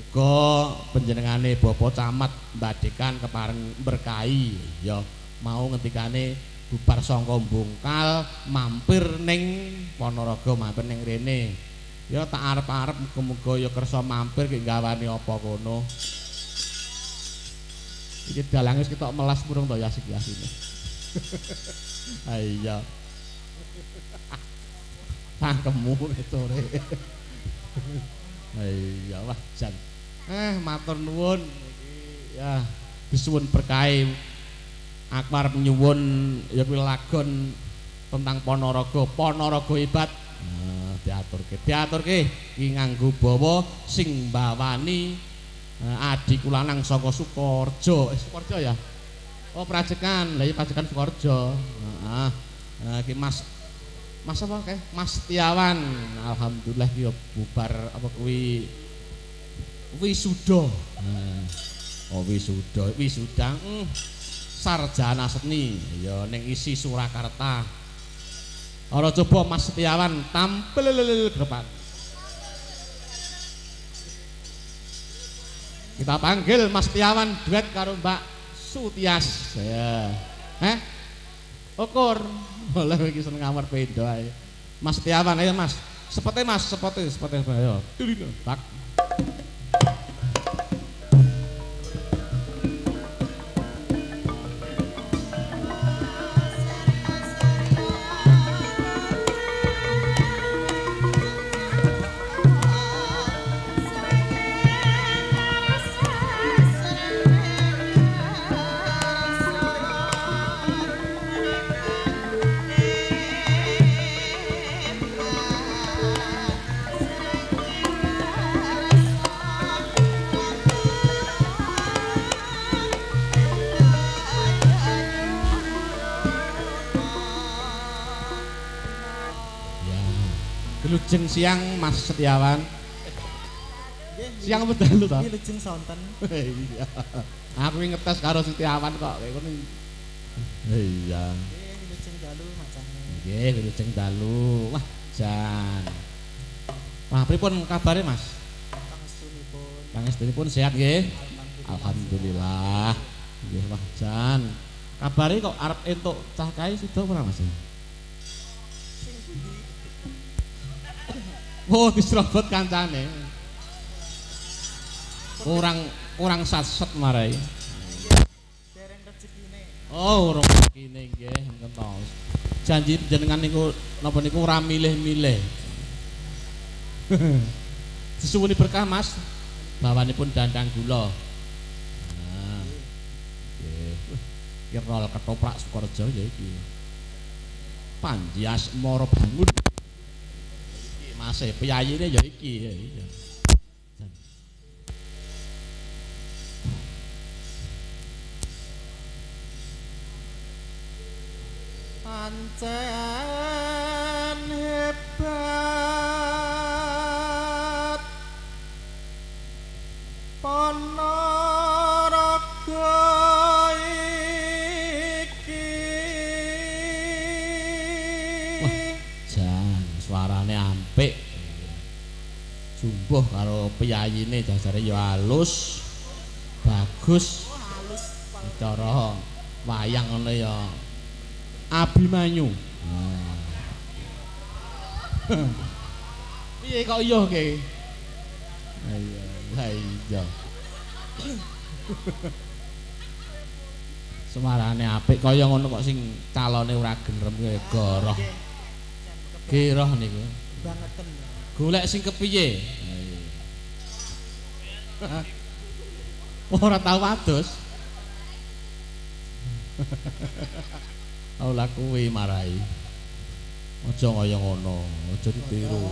Uga panjenengane Bapak Camat Mbadekan kepareng berkahi. Ya mau ngendikane bubar sangka Bungkal mampir ning Ponorogo mampir ning rene. Ya tak arep-arep muga-muga ya kersa mampir ki gawani apa kono. Iki dalange wis ketok melas murung to ya sik asine. Ha iya. Tangkemmu ketore. Ha iya wah jan. Matur nuwun iki ya disuwun berkahe. Aku arep nyuwun ya kuwi lagon tentang Ponorogo, Ponorogo hebat. Nah, diaturke, diaturke iki nganggo bawa sing mbawani adhiku lanang saka Sukorejo. Sukorejo ya? Oh, Prajekan. Lah iya Prajekan Sukorejo. Heeh. Nah, iki Mas Mas apa kae? Mas Setiawan. Alhamdulillah iki ya bubar apa kuwi wisuda. Nah. Oh wisuda, wisuda. Sarjana seni ya ning isi Surakarta. Ora coba Mas Setiawan tampil ke depan. Kita panggil Mas Setiawan duet karo Mbak Sutias. Ya. Heh? Ukur. Boleh iki seneng ngamar pendo ae. Mas Setiawan ayo Mas. Sepete Mas, sepete, sepete ayo. Tak. Wilujeng siang Mas Setiawan. Siang apa dalu ta? Wilujeng sonten. Iya. Aku ngetes karo Setiawan kok kowe ngono. Iya. Nggih, wilujeng dalu macane. Nggih, wilujeng dalu. Wah, jan. Wah, pripun kabare Mas? Pangestunipun. Pangestunipun sehat nggih? Alhamdulillah. Nggih, wah jan. Kabare kok arep entuk cah kae sida ora Mas? Oh, diserobot kancane. Kurang satset marai. Dereng rezekine. Oh, urung rezekine nggih, mboten to. Janji jenengan niku napa niku ora milih-milih. Disuwuni berkah Mas. Bawanipun dandang gula. Nah. Nggih. Iki rol ketoprak Sukorejo ya iki. Panji Asmara Bangun. Iki Mas piyayine ya iki ya iya. Pancen hebat Mbuh karo piyayine jasare ya halus. Bagus. Halus. Cara wayang ngono ya Abimanyu. Piye kok iya ke? Iya, lah iya. Semarane apik kaya ngono kok sing calone ora generem kuwi goroh. Geroh niku. Bangeten. Golek sing kepiye? Ora tau adus. Ora kuwi marai. Aja kaya ngono, aja ditiru.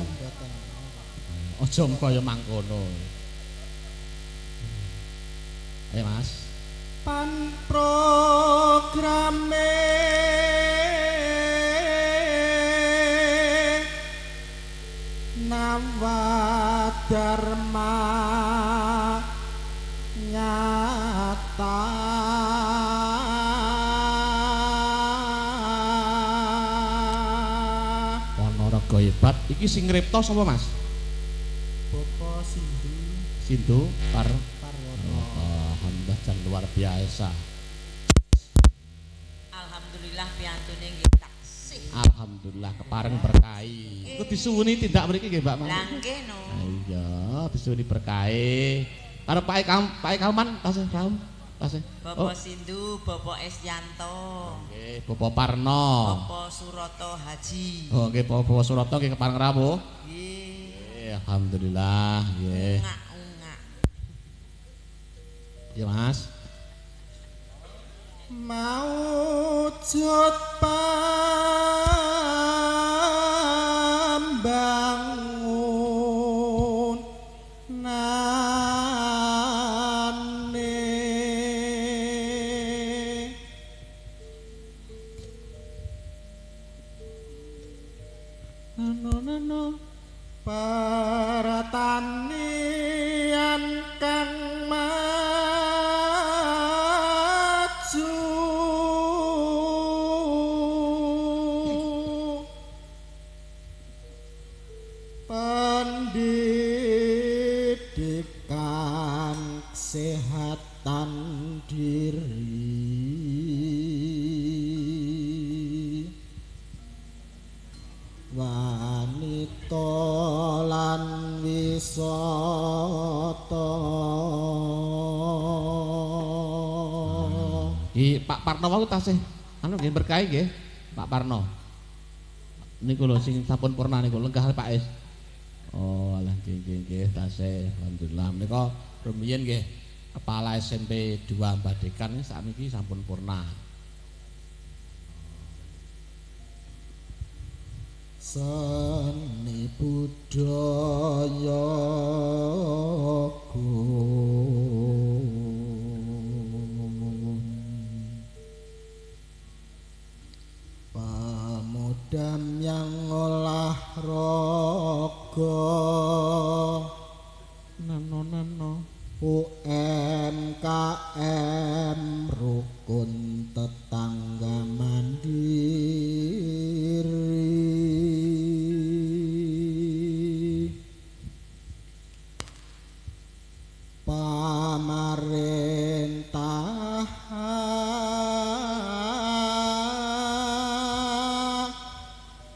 Aja kaya mangkono. Ayo Mas. Pan programe Nawa Dharma nyata. Ponorogo hebat. Iki sing ngripta sapa Mas? Bapak Sindu. Sindu Parwoto. Alhamdulillah jan luar biasa. Alhamdulillah piyantune nggih taksih. Alhamdulillah kepareng berkahi. Iku disuwuni tindak mriki nggih Mbak Mas. Lah nggih no. Iya, disuwuni berkahi. Karo Pak Pak Kauman tasih rawuh. Tasih. Bapak Sindu, Bapak Esyanto. Nggih, Bapak Parno. Bapak Suroto Haji. Oh nggih, Bapak Suroto nggih kepareng rawuh. Nggih. Nggih, alhamdulillah nggih. Ungak-ungak. Ya Mas. Maujud pambangun nane nano nano pertanian kang maju pendidikan kesehatan diri wanita lan wisata. Iki Pak Parno wau tasih anu nggih berkahi nggih Pak Parno. Niku lho sing sampun purna niku lenggah Pak Es. Oh alah nggih nggih nggih tasih alhamdulillah menika rumiyin nggih kepala SMP 2 Badekan sakniki sampun purna. Seni budaya pemuda yang olahraga nano nano UMKM rukun tetangga mandiri pamarentah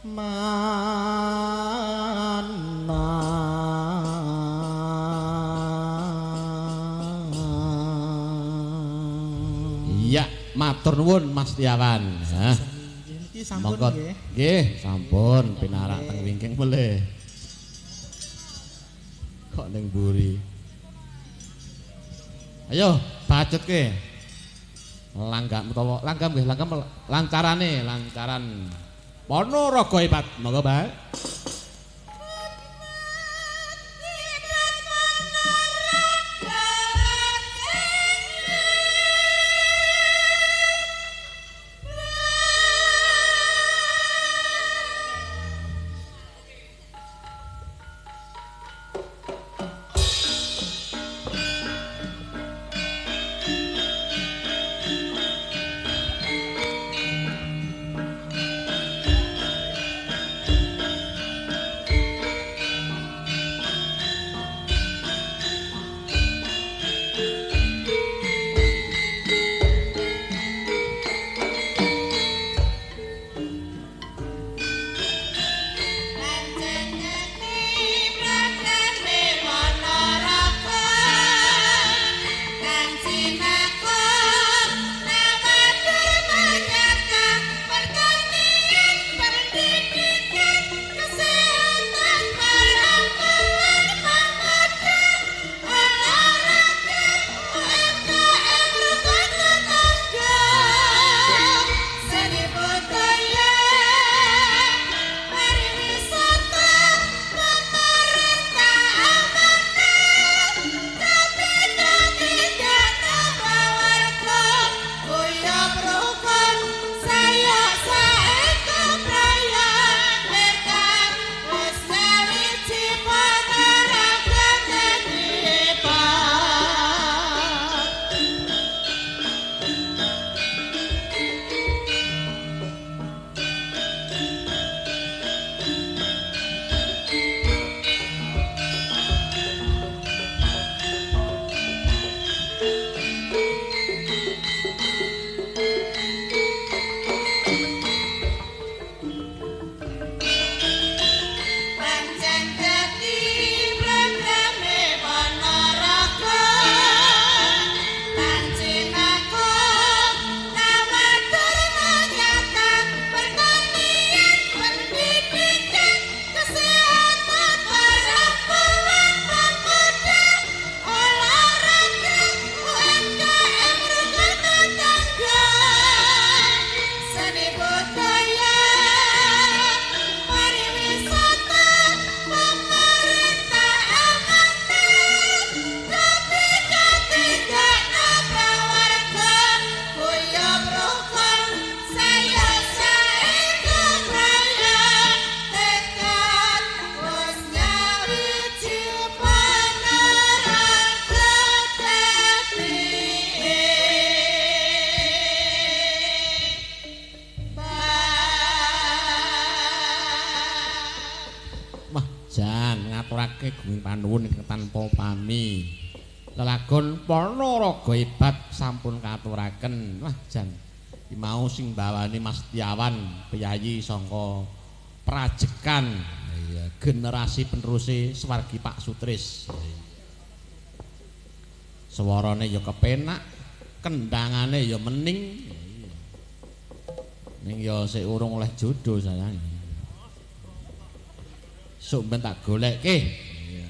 mana. Iya, matur nuwun Mas Tiawan. Hah. Niki sampun nggih. Nggih, sampun pinarak teng wingking boleh. Kok ning mburi. Ayo, bacutke. Langgam utawa langgam nggih, langgam lancarane, lancaran Ponorogo hebat. Monggo, Mbak. Thank ngaturake gunging panuwun ingkang tanpa pami. Lelagon Ponorogo hebat sampun katuraken. Wah jan iki mau sing mbawani Mas Tiawan piyayi sangka Prajekan. Iya, generasi peneruse swargi Pak Sutris. Swarane ya kepenak, kendangane ya mening. Ning ya sik urung oleh jodoh sayang. Sok ben tak golekke. Iya.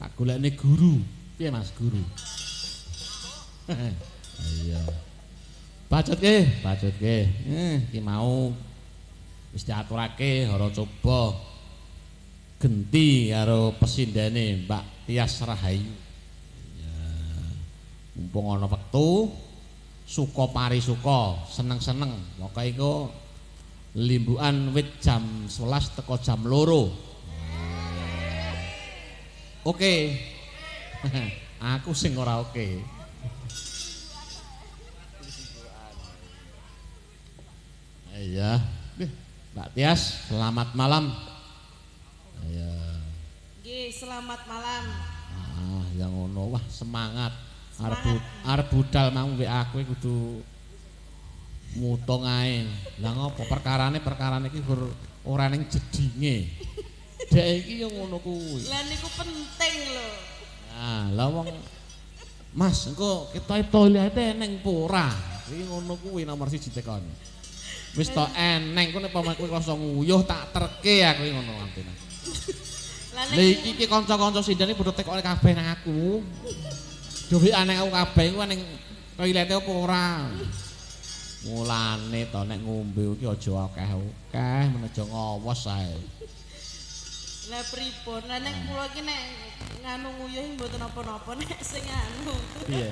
Tak golekne guru. Piye Mas guru? Iya. Bacutke, bacutke. Iki mau wis diaturake hara coba genti karo pesindene Mbak Tias Rahayu. Iya. Mumpung ana wektu suka parisuka, seneng-seneng. Pokoke iku limbukan wit jam 11 teko jam 2. Oke. Aku sing ora oke. Iya. Mbak Tias, selamat malam. Iya. Nggih, selamat malam. Ah, ya ngono. Wah, semangat. Arep budal mau mbek aku kudu mutung ae. Lah ngopo perkarane iki gur ora ning jedinge. Dek iki yo ngono kuwi. Lah niku penting lho. Nah, lah wong Mas, engko kita toilete neng pora. Iki ngono kuwi nomor 1 tekon. Wis to eneng ku nek pamae kowe rasa nguyuh tak terke aku iki ngono antene. Lah Lah iki iki kanca-kanca sindene padha tekone kabeh nang aku. Dhewean nang aku kabeh iku ning toilete apa ora. Mulane to nek ngombe iki aja akeh-akeh, men aja ngowos ae. Lah pripun? Lah nek kula iki nek nganu nguyuh mboten napa-napa nek sing anu. Piye?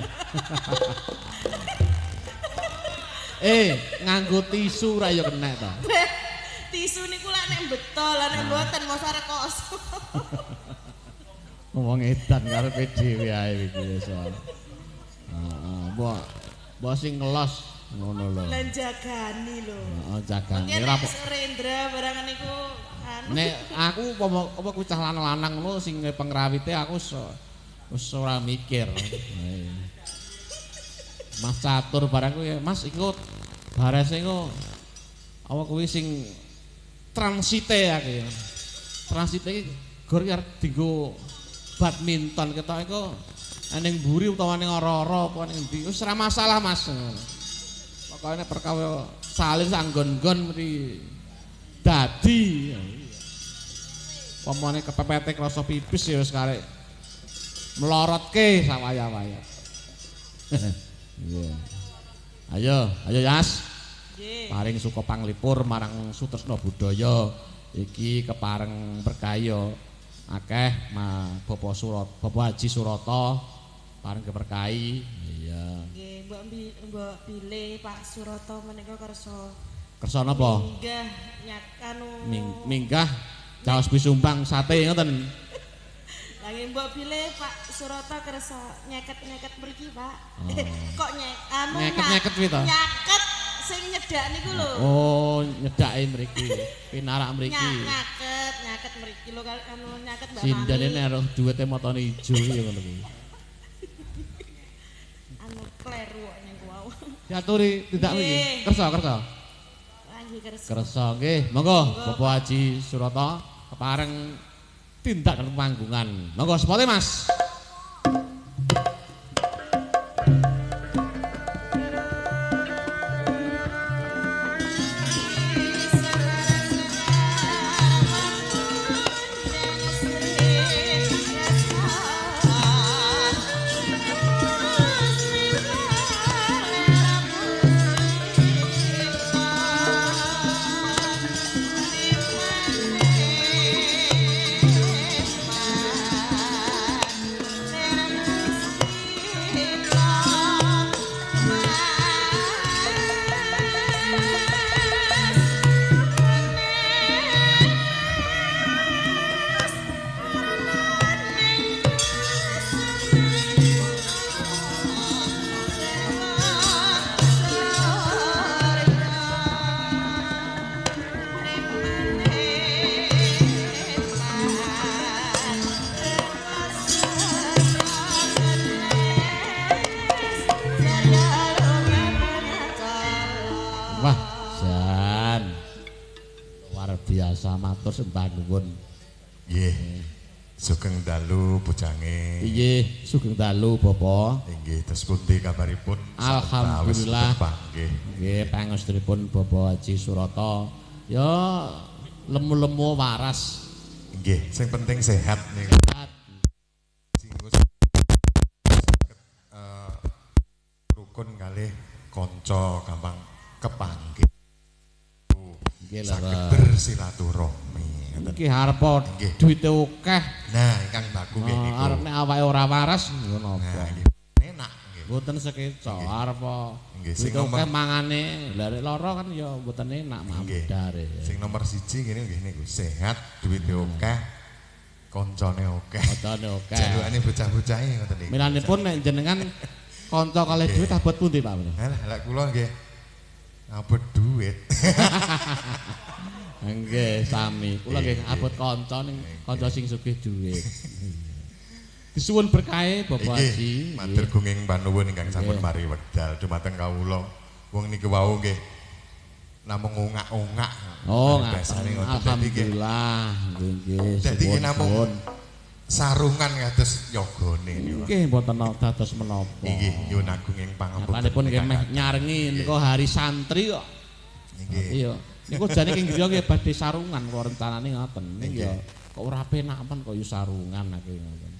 Nganggo tisu ra ya kenek to. Tisu niku lak nek beto, lah nek mboten mosok rekoso. Wong edan karepe dhewe ae iki wis. Heeh, mbok sing ngelos ngono lho. Lah jagani lho. Heeh, jagani ora kok. Rendra barang niku anu. Nek aku apa kuwi cah lanang-lanang ngono sing pengrawite aku wis ora mikir. Mas Catur barang kuwi, Mas iku barese iku apa kuwi sing transite aku. Transite iki gor arep dienggo badminton ketok iku ning mburi utawa ning ora-ora apa ning endi. Wis ora masalah, Mas. Pokoke nek perkara salin sanggon-nggon mesti dadi. Pomone kepepete krasa pipis ya wis karek melorotke sawaya-waya. Iya. Ayo, ayo Yas. Nggih. Paring suka panglipur marang sutresna budaya iki kepareng berkaya akeh ma Bapak Surat, Bapak Haji Surata pareng keberkahi. Iya. Nggih, mbok bilih Pak Surata menika kersa. Kersa napa? Minggah nyak anu minggah caos pisumbang sate ngoten. Lah nggih mbok bilih Pak Surata kersa nyeket-nyeket mriki, Pak. Oh. Kok anu nyeket-nyeket kuwi to? Nyaket sing nyedak niku lho. Oh, nyedake mriki. Pinarak mriki. Nyaket, nyaket mriki lho anu nyaket Mbak Mami. Sindane nek roh duwite motone ijo ya ngono kuwi. Anu kleru kok niku wau. Diaturi tindak mriki. Kersa, kersa. Nggih kersa. Kersa nggih. Monggo Bapak Haji Surata kepareng tindak dalem panggungan. Monggo sepote Mas. Mas. Wah, jan. Luar biasa matur sembah nuwun. Nggih. Sugeng dalu bujange. Inggih, sugeng dalu Bapak. Inggih, terus pundi kabaripun? Alhamdulillah. Nggih. Nggih, pangestunipun Bapak Haji Surata. Ya lemu-lemu waras. Nggih, sing penting sehat niku. Sehat. Sing saged rukun kalih kanca gampang kepanggih. Nggih Saged lho. bersilaturahmi. Ngoten. Iki arepa Nggih. duwite akeh. Nah, ingkang baku nggih niku. Arep nek awake ora waras ngono Nah, apa. nggih. Enak nggih. Mboten sekeca arep Nggih, sing duwite akeh nomor- mangane. Lah nek lara kan ya mboten enak Nggih. mamdare. Sing nomor siji ngene nggih niku sehat, duwite akeh, koncone akeh. Koncone akeh. Jalukane bocah-bocahe ngoten niku. Milanipun nek jenengan kanca kalih dhuwit abot pundi Pak? Halah, lek kula nggih abot duit. Nggih, sami. Kula nggih abot kanca ning kanca sing sugih dhuwit. Disuwun berkahe Bapak Haji. Nggih, matur gunging panuwun ingkang sampun Nggih. mari wekdal dumateng kawula. Wong niku wau nggih namung ongak-ongak. Oh, Paribasane ngaten. ngoten. Dadi nggih Alhamdulillah. Nggih, nggih. Dadi nggih Suwun, namung suwun. sarungan kados yogane niku. Nggih mboten dados menapa. Inggih, nyuwun agunging pangapunten. Nyatanipun nggih meh nyarengi niku hari santri kok. Nggih. Iya. Niku jane ing griya nggih badhe sarungan kok rencanane ngoten. Ning Nggih. ya kok ora penak men kok yo sarungan aku ngoten.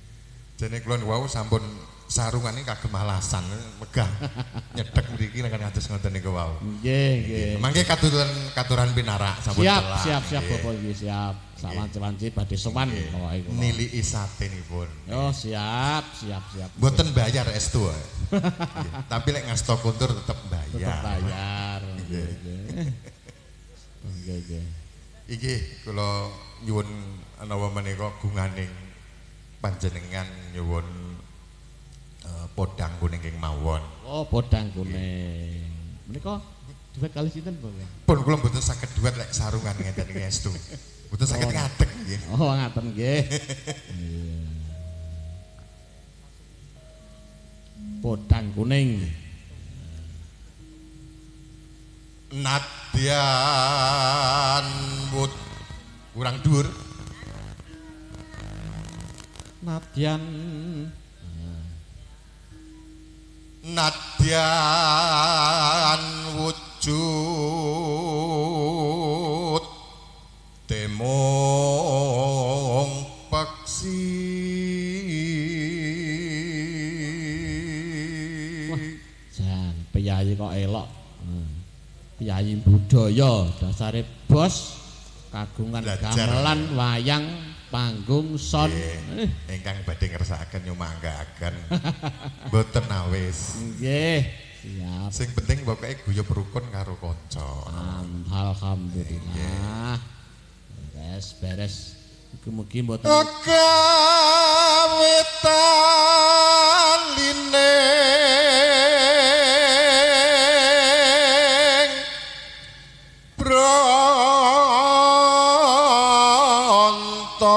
Jane kula niku wau sampun sarungan iki kagem alasan megah nyedhek mriki nek kados ngoten niku wau. Nggih, nggih. Mangke katuran katuran pinarak sampun Siap, telah. siap, siap Nggih. Bapak nggih siap. Sawanci-wanci badhe sowan pokoke kula. Niliki satenipun. Oh, siap, siap, siap. Mboten bayar estu. Nggih. Tapi lek ngasto kontur tetep bayar. Tetep bayar. Nggih, nggih. Nggih, nggih. Iki kula nyuwun menawa menika gunganing panjenengan nyuwun podang kuning ing mawon. Oh, podang kuning. Menika duet kali sinten, Bapak? Pun kula mboten saged duet lek sarungan ngeten iki estu. Mboten saged ngadeg nggih. Oh, ngaten nggih. Iya. Podang kuning. Nadyan wut kurang dhuwur. Nadyan Nadyan wujud temong peksi. Wah, jan piyayi kok elok. Piyayi budaya dasare bos kagungan Belajar. gamelan wayang panggung son. Nggih, ingkang badhe ngersakaken nyumanggaaken. Mboten awis. Nggih, siap. Sing penting pokoke guyub rukun karo kanca. Alhamdulillah. Beres, beres. Mugi-mugi mboten Kawitan lining Bronto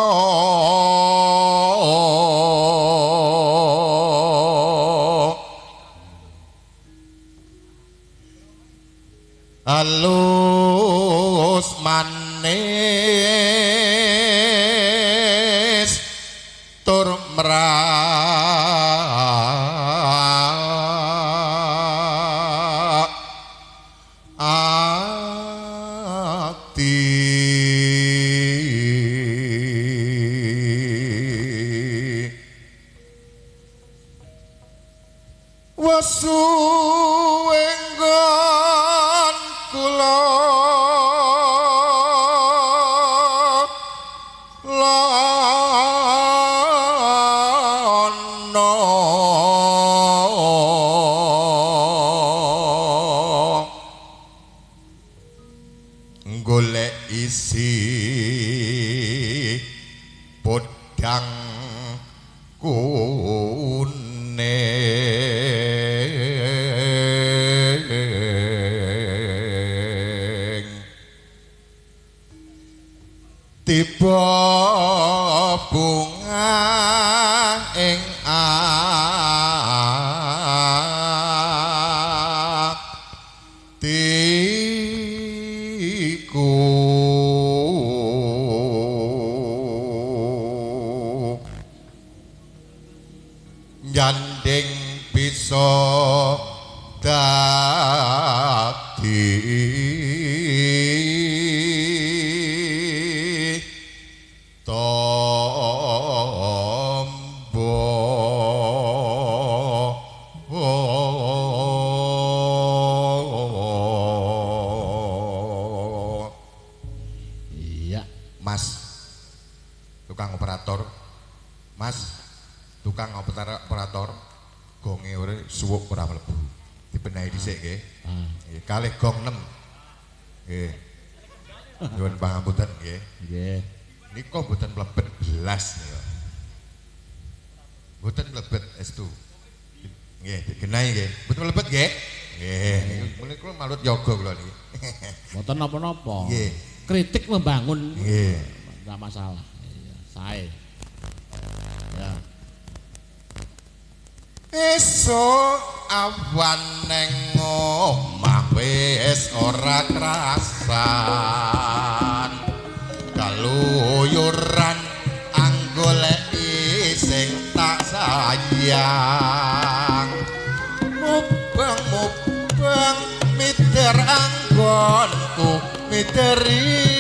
halus manis tur merak ati. Wesu enggon kula lono golek isi podang kuning tiba bunga ing ati. Sementara operator gonge ora suwuk ora mlebu. Dibenahi dhisik nggih. Nggih, kalih gong 6. Nggih. Nyuwun pangapunten nggih. Nggih. Nika mboten mlebet belas nika. Mboten mlebet estu. Nggih, digenahi nggih. Mboten mlebet nggih. Nggih, niku kula malut yoga kula niki. Mboten napa-napa. Nggih. Kritik membangun. Nggih. Enggak masalah. Iya, sae. Ya. Esuk awan neng omah wis ora krasan. Kaluyuran anggoleki sing tak sayang. Mubeng-mubeng miter anggonku miteri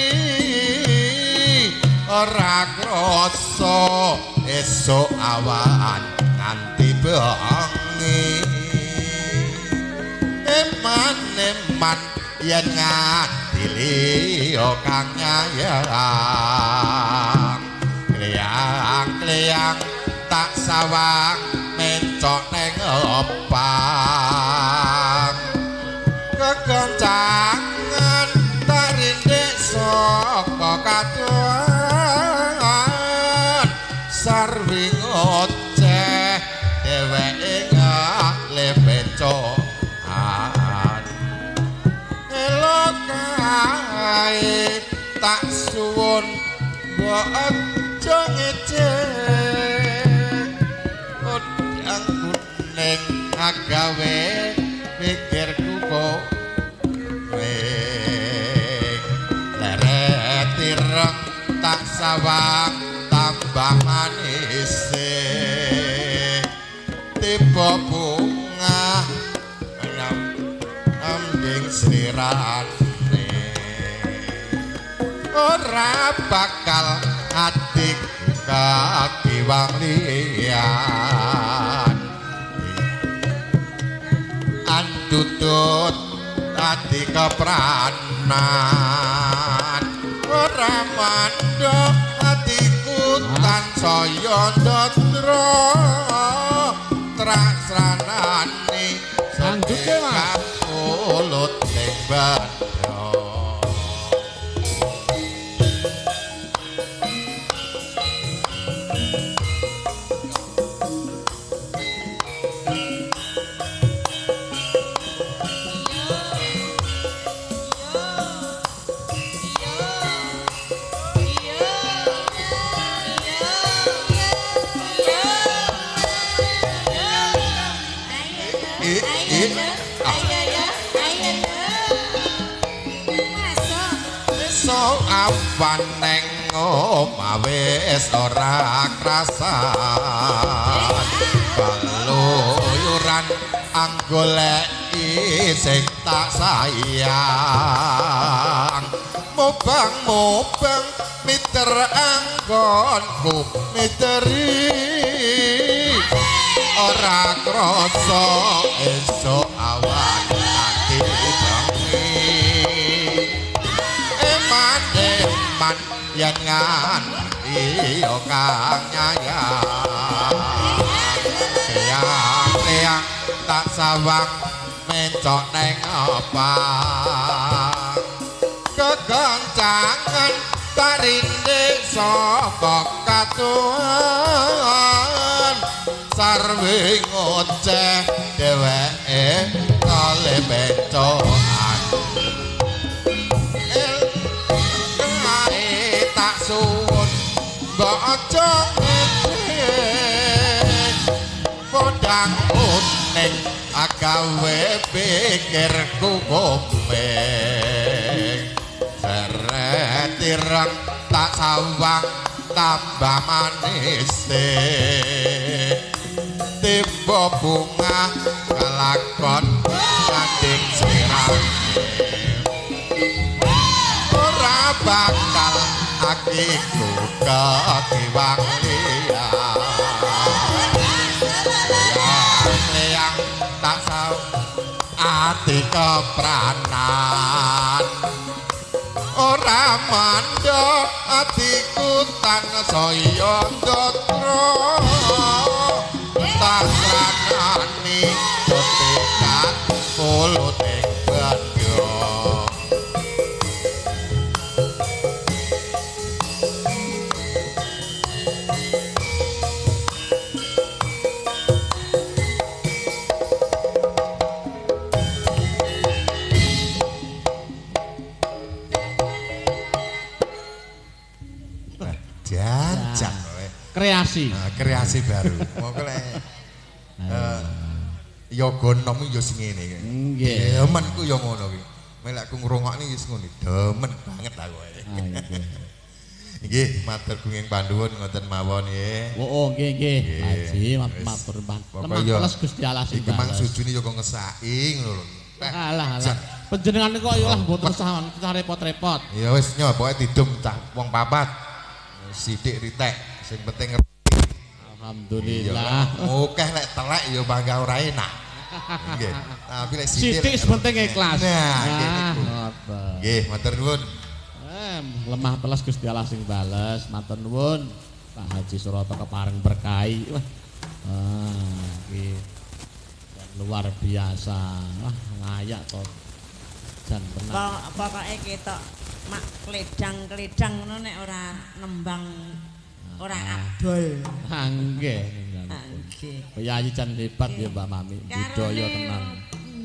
ora krasa esuk awan nganti bengi. Eman-eman yen nganti liya kang nyayang, kleyang-kleyang tak sawang mencok neng opang. Kegoncangan tak rindik saka kadohan, sarwi ngoceh dheweke ngalepecoan. Elok kae tak suwun mbok aja ngecek, podang kuning agawe pikirku kok leret ireng tak sawang tambah manis tiba bunga ambing slirane ora bakal atiku kakiwang liyan. Andutut ati kepranan ora mandha atiku tansaya ndatra trasranane Lanjutke, Mas. Kapulut ning bandha. Awan neng omah wis ora krasan, keluyuran anggoleki sing tak sayang. Mubeng-mubeng miter anggonku miteri ora krasa esuk awan nganti bengi. Eman-eman yen nganti ya kang nyayang, kleyang-kleyang tak sawang mencok neng opang. Kegoncangan tak rindik saka katuhan, sarwi ngoceh dheweke kale becoan. Tak suwun mbok aja ngecek, podang kuning agawe pikirku komeng. Seret ireng tak sawang tambah manis tiba bunga kelakon ganding sirane ora bakal atiku kekiwang liyan. Leyang tak saw ati kepranan ora mandha atiku tansaya ndatra. tak kranani tetekan puluting bandha. Jajan kreasi. Nah, kreasi baru. Monggo lek yoga nom ya sing ngene iki. Nggih. Demen ku ya ngono kuwi. Mek aku ngrungokne wis ngono. Demen banget aku. Nggih. Nggih, matur gunging panduwun ngoten mawon nggih. Oh, nggih nggih. Haji matur nuwun. Lemah Gusti Allah sing. Iki mang sujune ya kok ngesaki ngono lho. Alah alah. Panjenengan kok ya lah mboten usah repot-repot. Ya wis nyo pokoke didum cah wong papat. Sithik ritek sing penting ngerti. Alhamdulillah. Oke lek telek ya bangga ora enak. Nggih. Tapi lek sithik penting ikhlas. Nah, nggih niku. Nggih, matur nuwun. Lemah teles Gusti Allah sing bales. Matur nuwun Pak Haji Suroto kepareng berkahi. Wah. Ah, iki luar biasa. Wah, layak to. Jan tenan. Pokoke ketok mak kledang-kledang ngono nek ora nembang ora abdol. Ha nggih. Nggih. Piyayi jan hebat ya Mbak Mami, budaya tenan.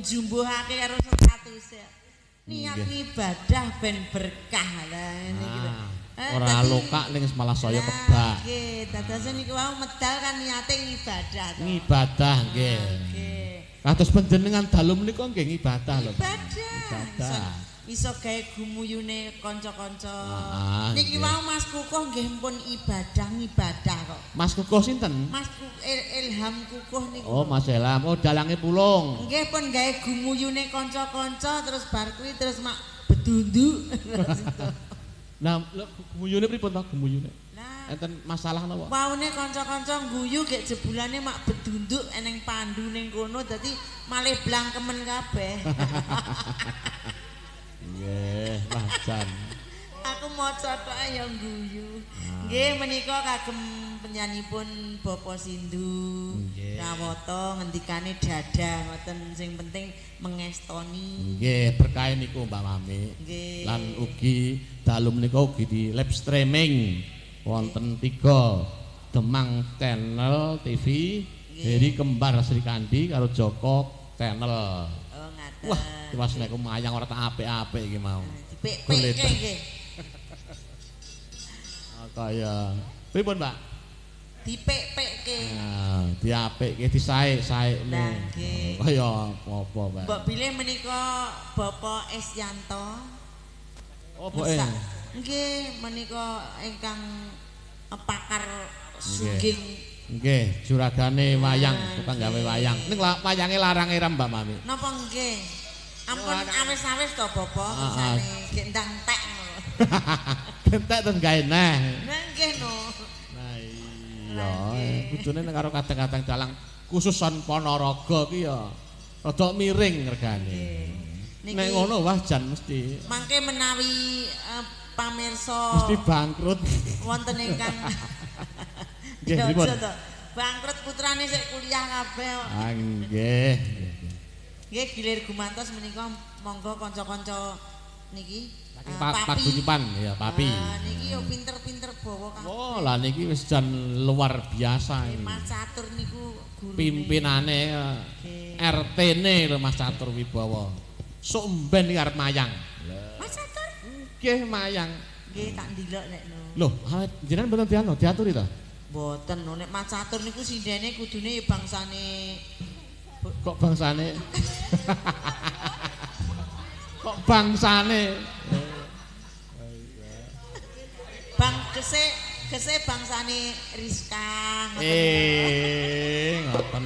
Njumbuhake karo status. Niat ibadah ben berkah lah ngene iki lho. Ora lokak ning malah saya kebak. Nggih, dadose niku wau medal kan niate ngibadah to. Ngibadah nggih. Nggih. Kados panjenengan dalu menika nggih ngibadah lho. Ibadah. Iso gawe gumuyune kanca-kanca. Niki wau Mas Kukuh nggih pun ibadah ngibadah kok. Mas Kukuh sinten? Mas Ilham Kukuh niku. Oh, Mas Ilham. Oh, dalange pulung. Nggih pun gawe gumuyune kanca-kanca terus bar kuwi terus mak bedunduk. Nah, lho gumuyune pripun to gumuyune? Enten masalah napa? Waune kanca-kanca guyu gek jebulane mak bedunduk eneng pandu ning kono dadi malih blangkemen kabeh. Nggih, wah jan. Aku maca tok ya guyu. Nggih menika kagem penyanipun Bapak Sindu Rawata ngendikane dada ngoten sing penting mengestoni. Nggih, berkah niku Mbak Mami. Nggih. Lan ugi dalu menika ugi di live streaming wonten 3 Demang Channel TV, Heri Kembar Srikandi karo Joko Channel. Oh ngaten. Wah, tiwas nek mayang ora tak apik-apik iki mau. Dipek-pek nggih. Kaya pripun, Pak? Dipek-pekke. Nah, diapikke disaek-saekne. Nggih. Kaya apa, Pak? Mbok bilih menika Bapak S Yanto. Oh, boke. Nggih, menika ingkang pakar sungging. Nggih, juragane wayang, tukang gawe wayang. Ning wayange larang eram Mbak Mami. Napa nggih? Ampun awis-awis to Bapak, kersane gek ndang tek ngono. Entek terus gawe neh. Nah nggih no. Nah iya, kudune nek karo kadang-kadang dalang khusus son Ponorogo ki ya rada miring regane. Nek ngono wah jan mesti. Mangke menawi pamirsa mesti bangkrut. Wonten ingkang nggih pripun? Bangkrut putrane sik kuliah kabeh kok. Ah nggih. Nggih gilir gumantos menika monggo kanca-kanca niki Paguyuban ya Papi. Niki yo pinter-pinter bawa kabeh. Oh, lah niki wis jan luar biasa iki. Mas Catur niku gurune. Pimpinane RT-ne lho Mas Catur Wibawa. Sok mben iki arep mayang. Mas Catur? Nggih mayang. Nggih tak ndelok nek no. Loh, awet jenengan mboten dianu diaturi to? Mboten no nek Mas Catur niku sindene kudune ya bangsane kok bangsane? Kok bangsane? Bang gese bangsane Rizka ngoten. Ngoten.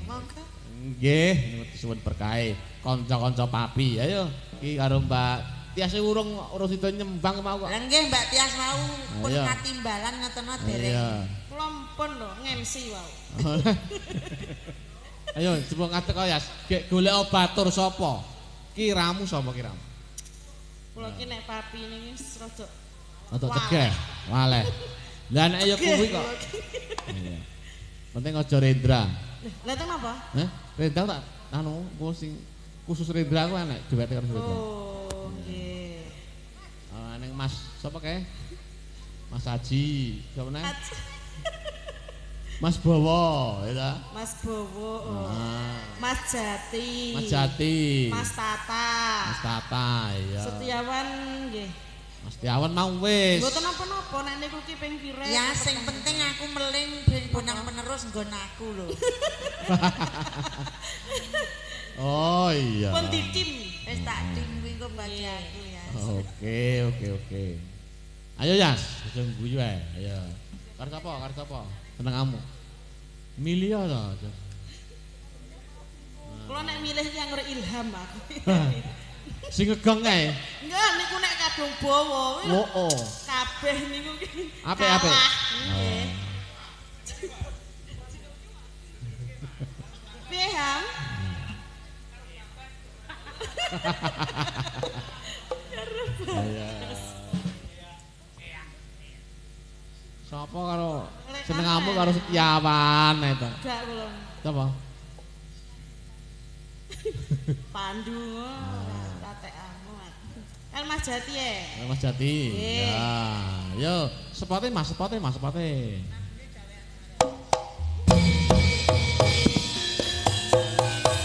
Monggo. Nggih, suwun berkahe kanca-kanca Papi. Ayo iki karo Mbak Tias urung sida nyembang mau kok. Lah nggih Mbak Tias mau pun katimbalan ngoten dereng. Kula mpun lho ngemsi wau. Ayo coba ngadeg kaya gek golek batur sapa? Kiramu sapa kiramu? Kula ki nek Papi niki rada Rada cegeh, waleh. Lah nek ya kuwi kok. Iya. Penting aja Rendra. Lah teng napa? Hah? Rendra tak anu ku sing khusus Rendra ku enek duwete karo Rendra. Oh, nggih. Ah ning Mas sapa kae? Mas Haji, sapa neh? Mas Bowo, ya ta? Mas Bowo. Ah. Mas Jati. Mas Jati. Mas Tata. Mas Tata, iya. Setiawan nggih. Mas Setiawan mau wis. Mboten napa-napa nek niku ki ping pira. Ya sing penting aku meling ben bonang penerus nggon aku lho. Oh iya. Pun ditim. Wis tak tim kuwi engko bagi aku ya. Oke, oke, oke. Ayo Yas, aja guyu ae. Ayo. Karo sapa? Karo sapa? Seneng kamu. Milih to. Kula nek milih ki angger ilham aku. Sing ngegong kae. Enggak niku nek kadung bawa. Oh, oh. Kabeh niku ki. Apik-apik. Nggih. Piye, Ham? Iya. Sapa karo senengamu karo Setiawan itu. Gak kula. Sapa? Pandu tatekamu. Kan Mas Jati ya. Mas Jati. Ya. Yo, sepote Mas, sepote Mas, sepote.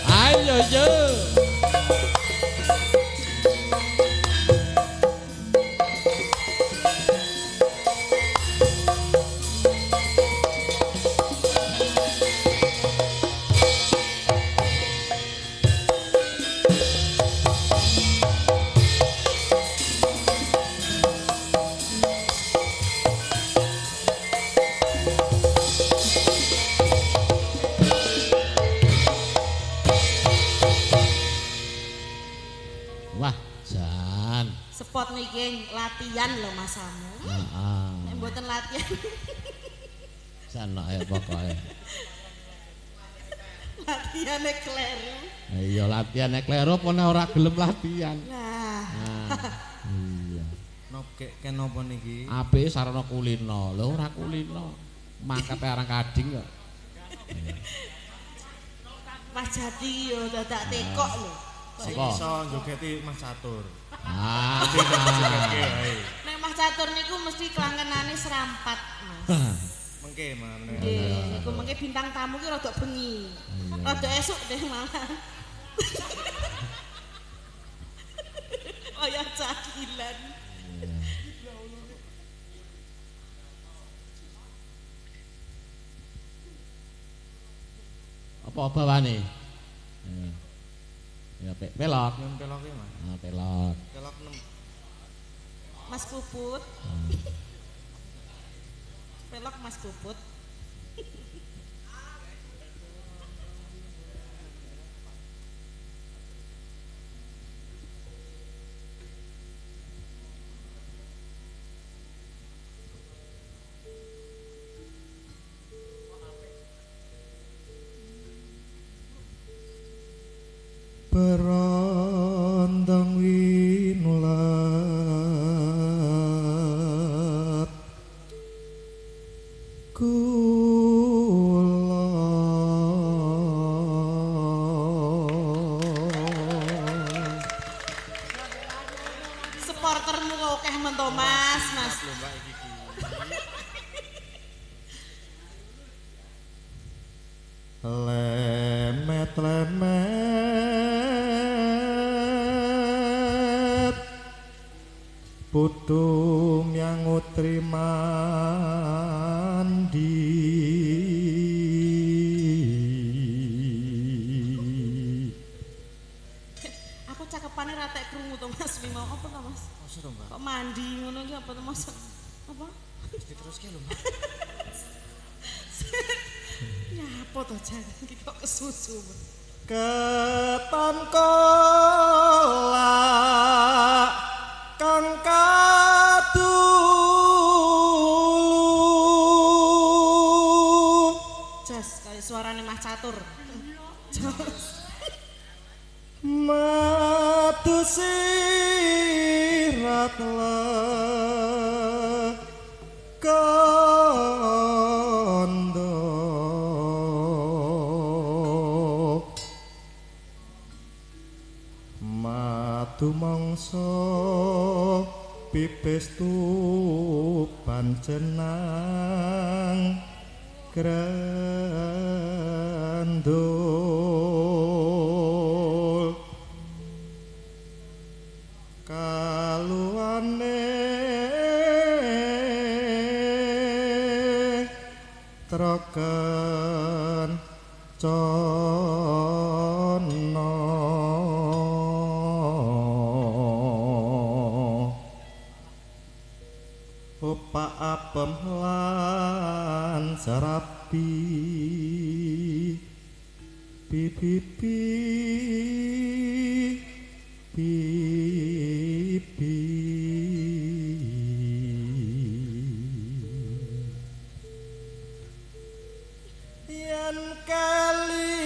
Ayo yo. Spot niki latihan lho Mas Samu. Heeh. Nek mboten latihan. Jan ae pokoke. Latihane kleru. Iya latihane kleru apa nek ora gelem latihan. Lah. Iya. Nogek kenapa niki? Apike sarana kulino. Lho ora kulino. Mangkate arang kading kok. Mas Jati yo dadak tekok lho. Sing iso njogeti Mas Catur. Ah. Nek Mas Catur niku mesti kelangkenane serampat, Mas. Mengke malah. Nggih, niku mengke bintang tamu ki rada bengi. Rada esuk deh malah. Oh ya cakilan. Apa bawane? Ya pelok. Nyun peloke, Mas. Ah, pelok. Pelok 6. Mas Puput. Pelok Mas Puput. Berondong winulat kula supportermu kok akeh men to Mas, Mas. Lemet-lemet putu myangutri mandi. Aku cakepane ra tek krungu to Mas, mau apa to Mas? Kok mandi ngono ki apa to Mas? Apa? Wis diteruske lho, Mas. Nyapa to jan iki kok kesusu. Ketan kolak kang kadulu. Jas kaya suarane Mas Catur. Jas. Madu sirat lan Padumangsa pipis tuban jenang grandul kaluane troken cono opak apem lan serapi pipi pipi yen kelingan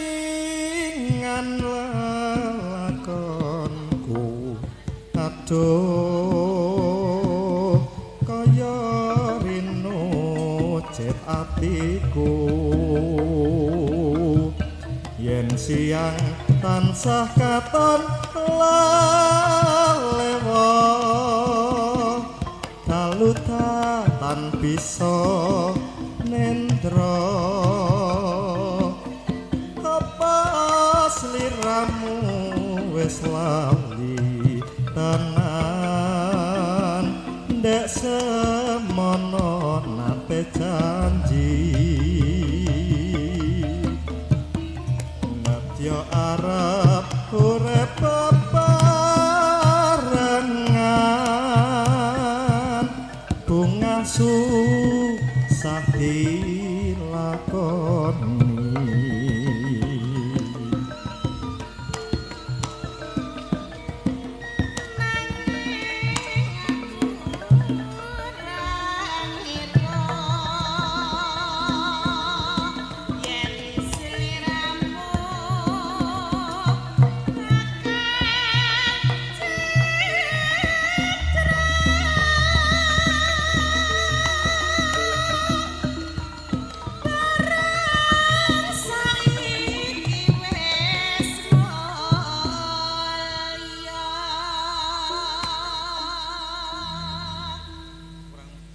lelakonku aduh kaya rinucit atiku yen siang tansah katon lalewa dalu tan bisa nendra apa sliramu wis lali tenan ndek semono nate janji nadya arep urip bebarengan bunga susah dilakoni.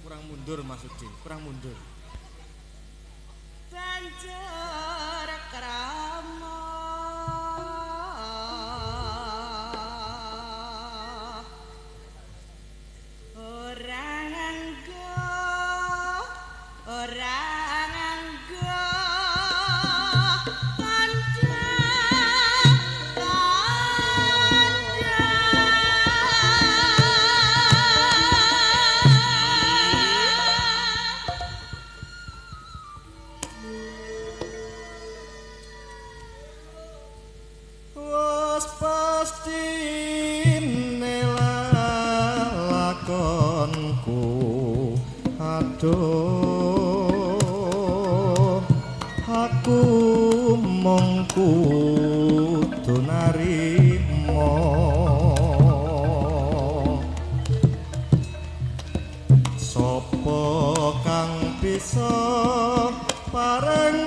Kurang mundur Mas Udi, kurang mundur. Banjur krama ora nganggo ora nganggo tandha tandha. Wes pasti lelakonku aduh aku mung kudu narima sapa kang bisa pareng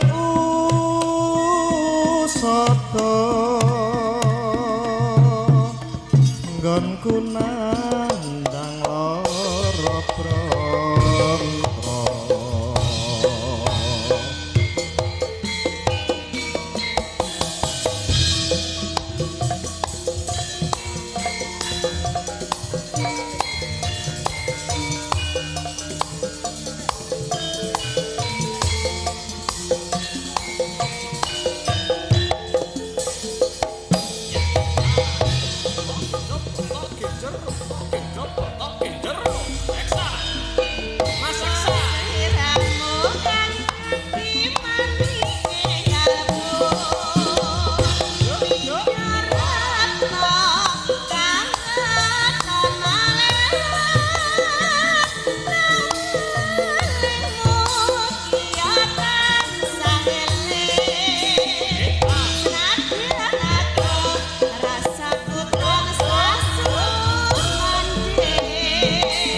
usada nggonku nandang lara pranta.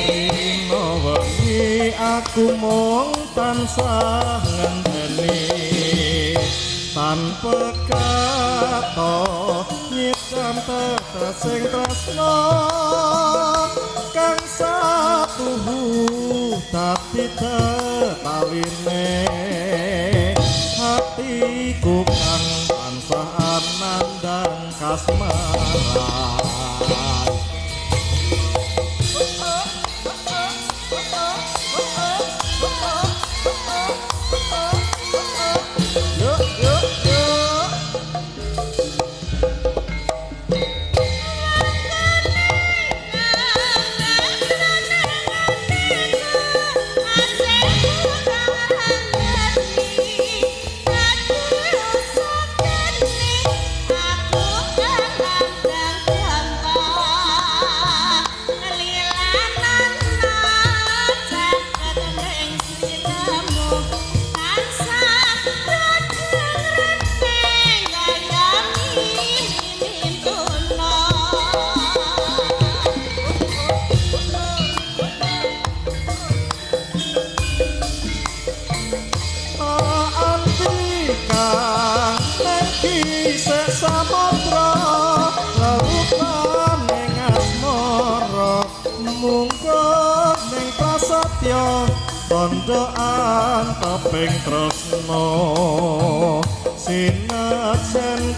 Rina wengi aku mung tansah ngenteni tanpa kata nyita Direkam tetesing tresna kang satuhu dadi tetaline hatiku kang tansah anandang kasmaran. Yo yo yo. Anti kang neng kisah samodra lelupane ngasmara munggo ning prasetya tandha anteping tresna sinajan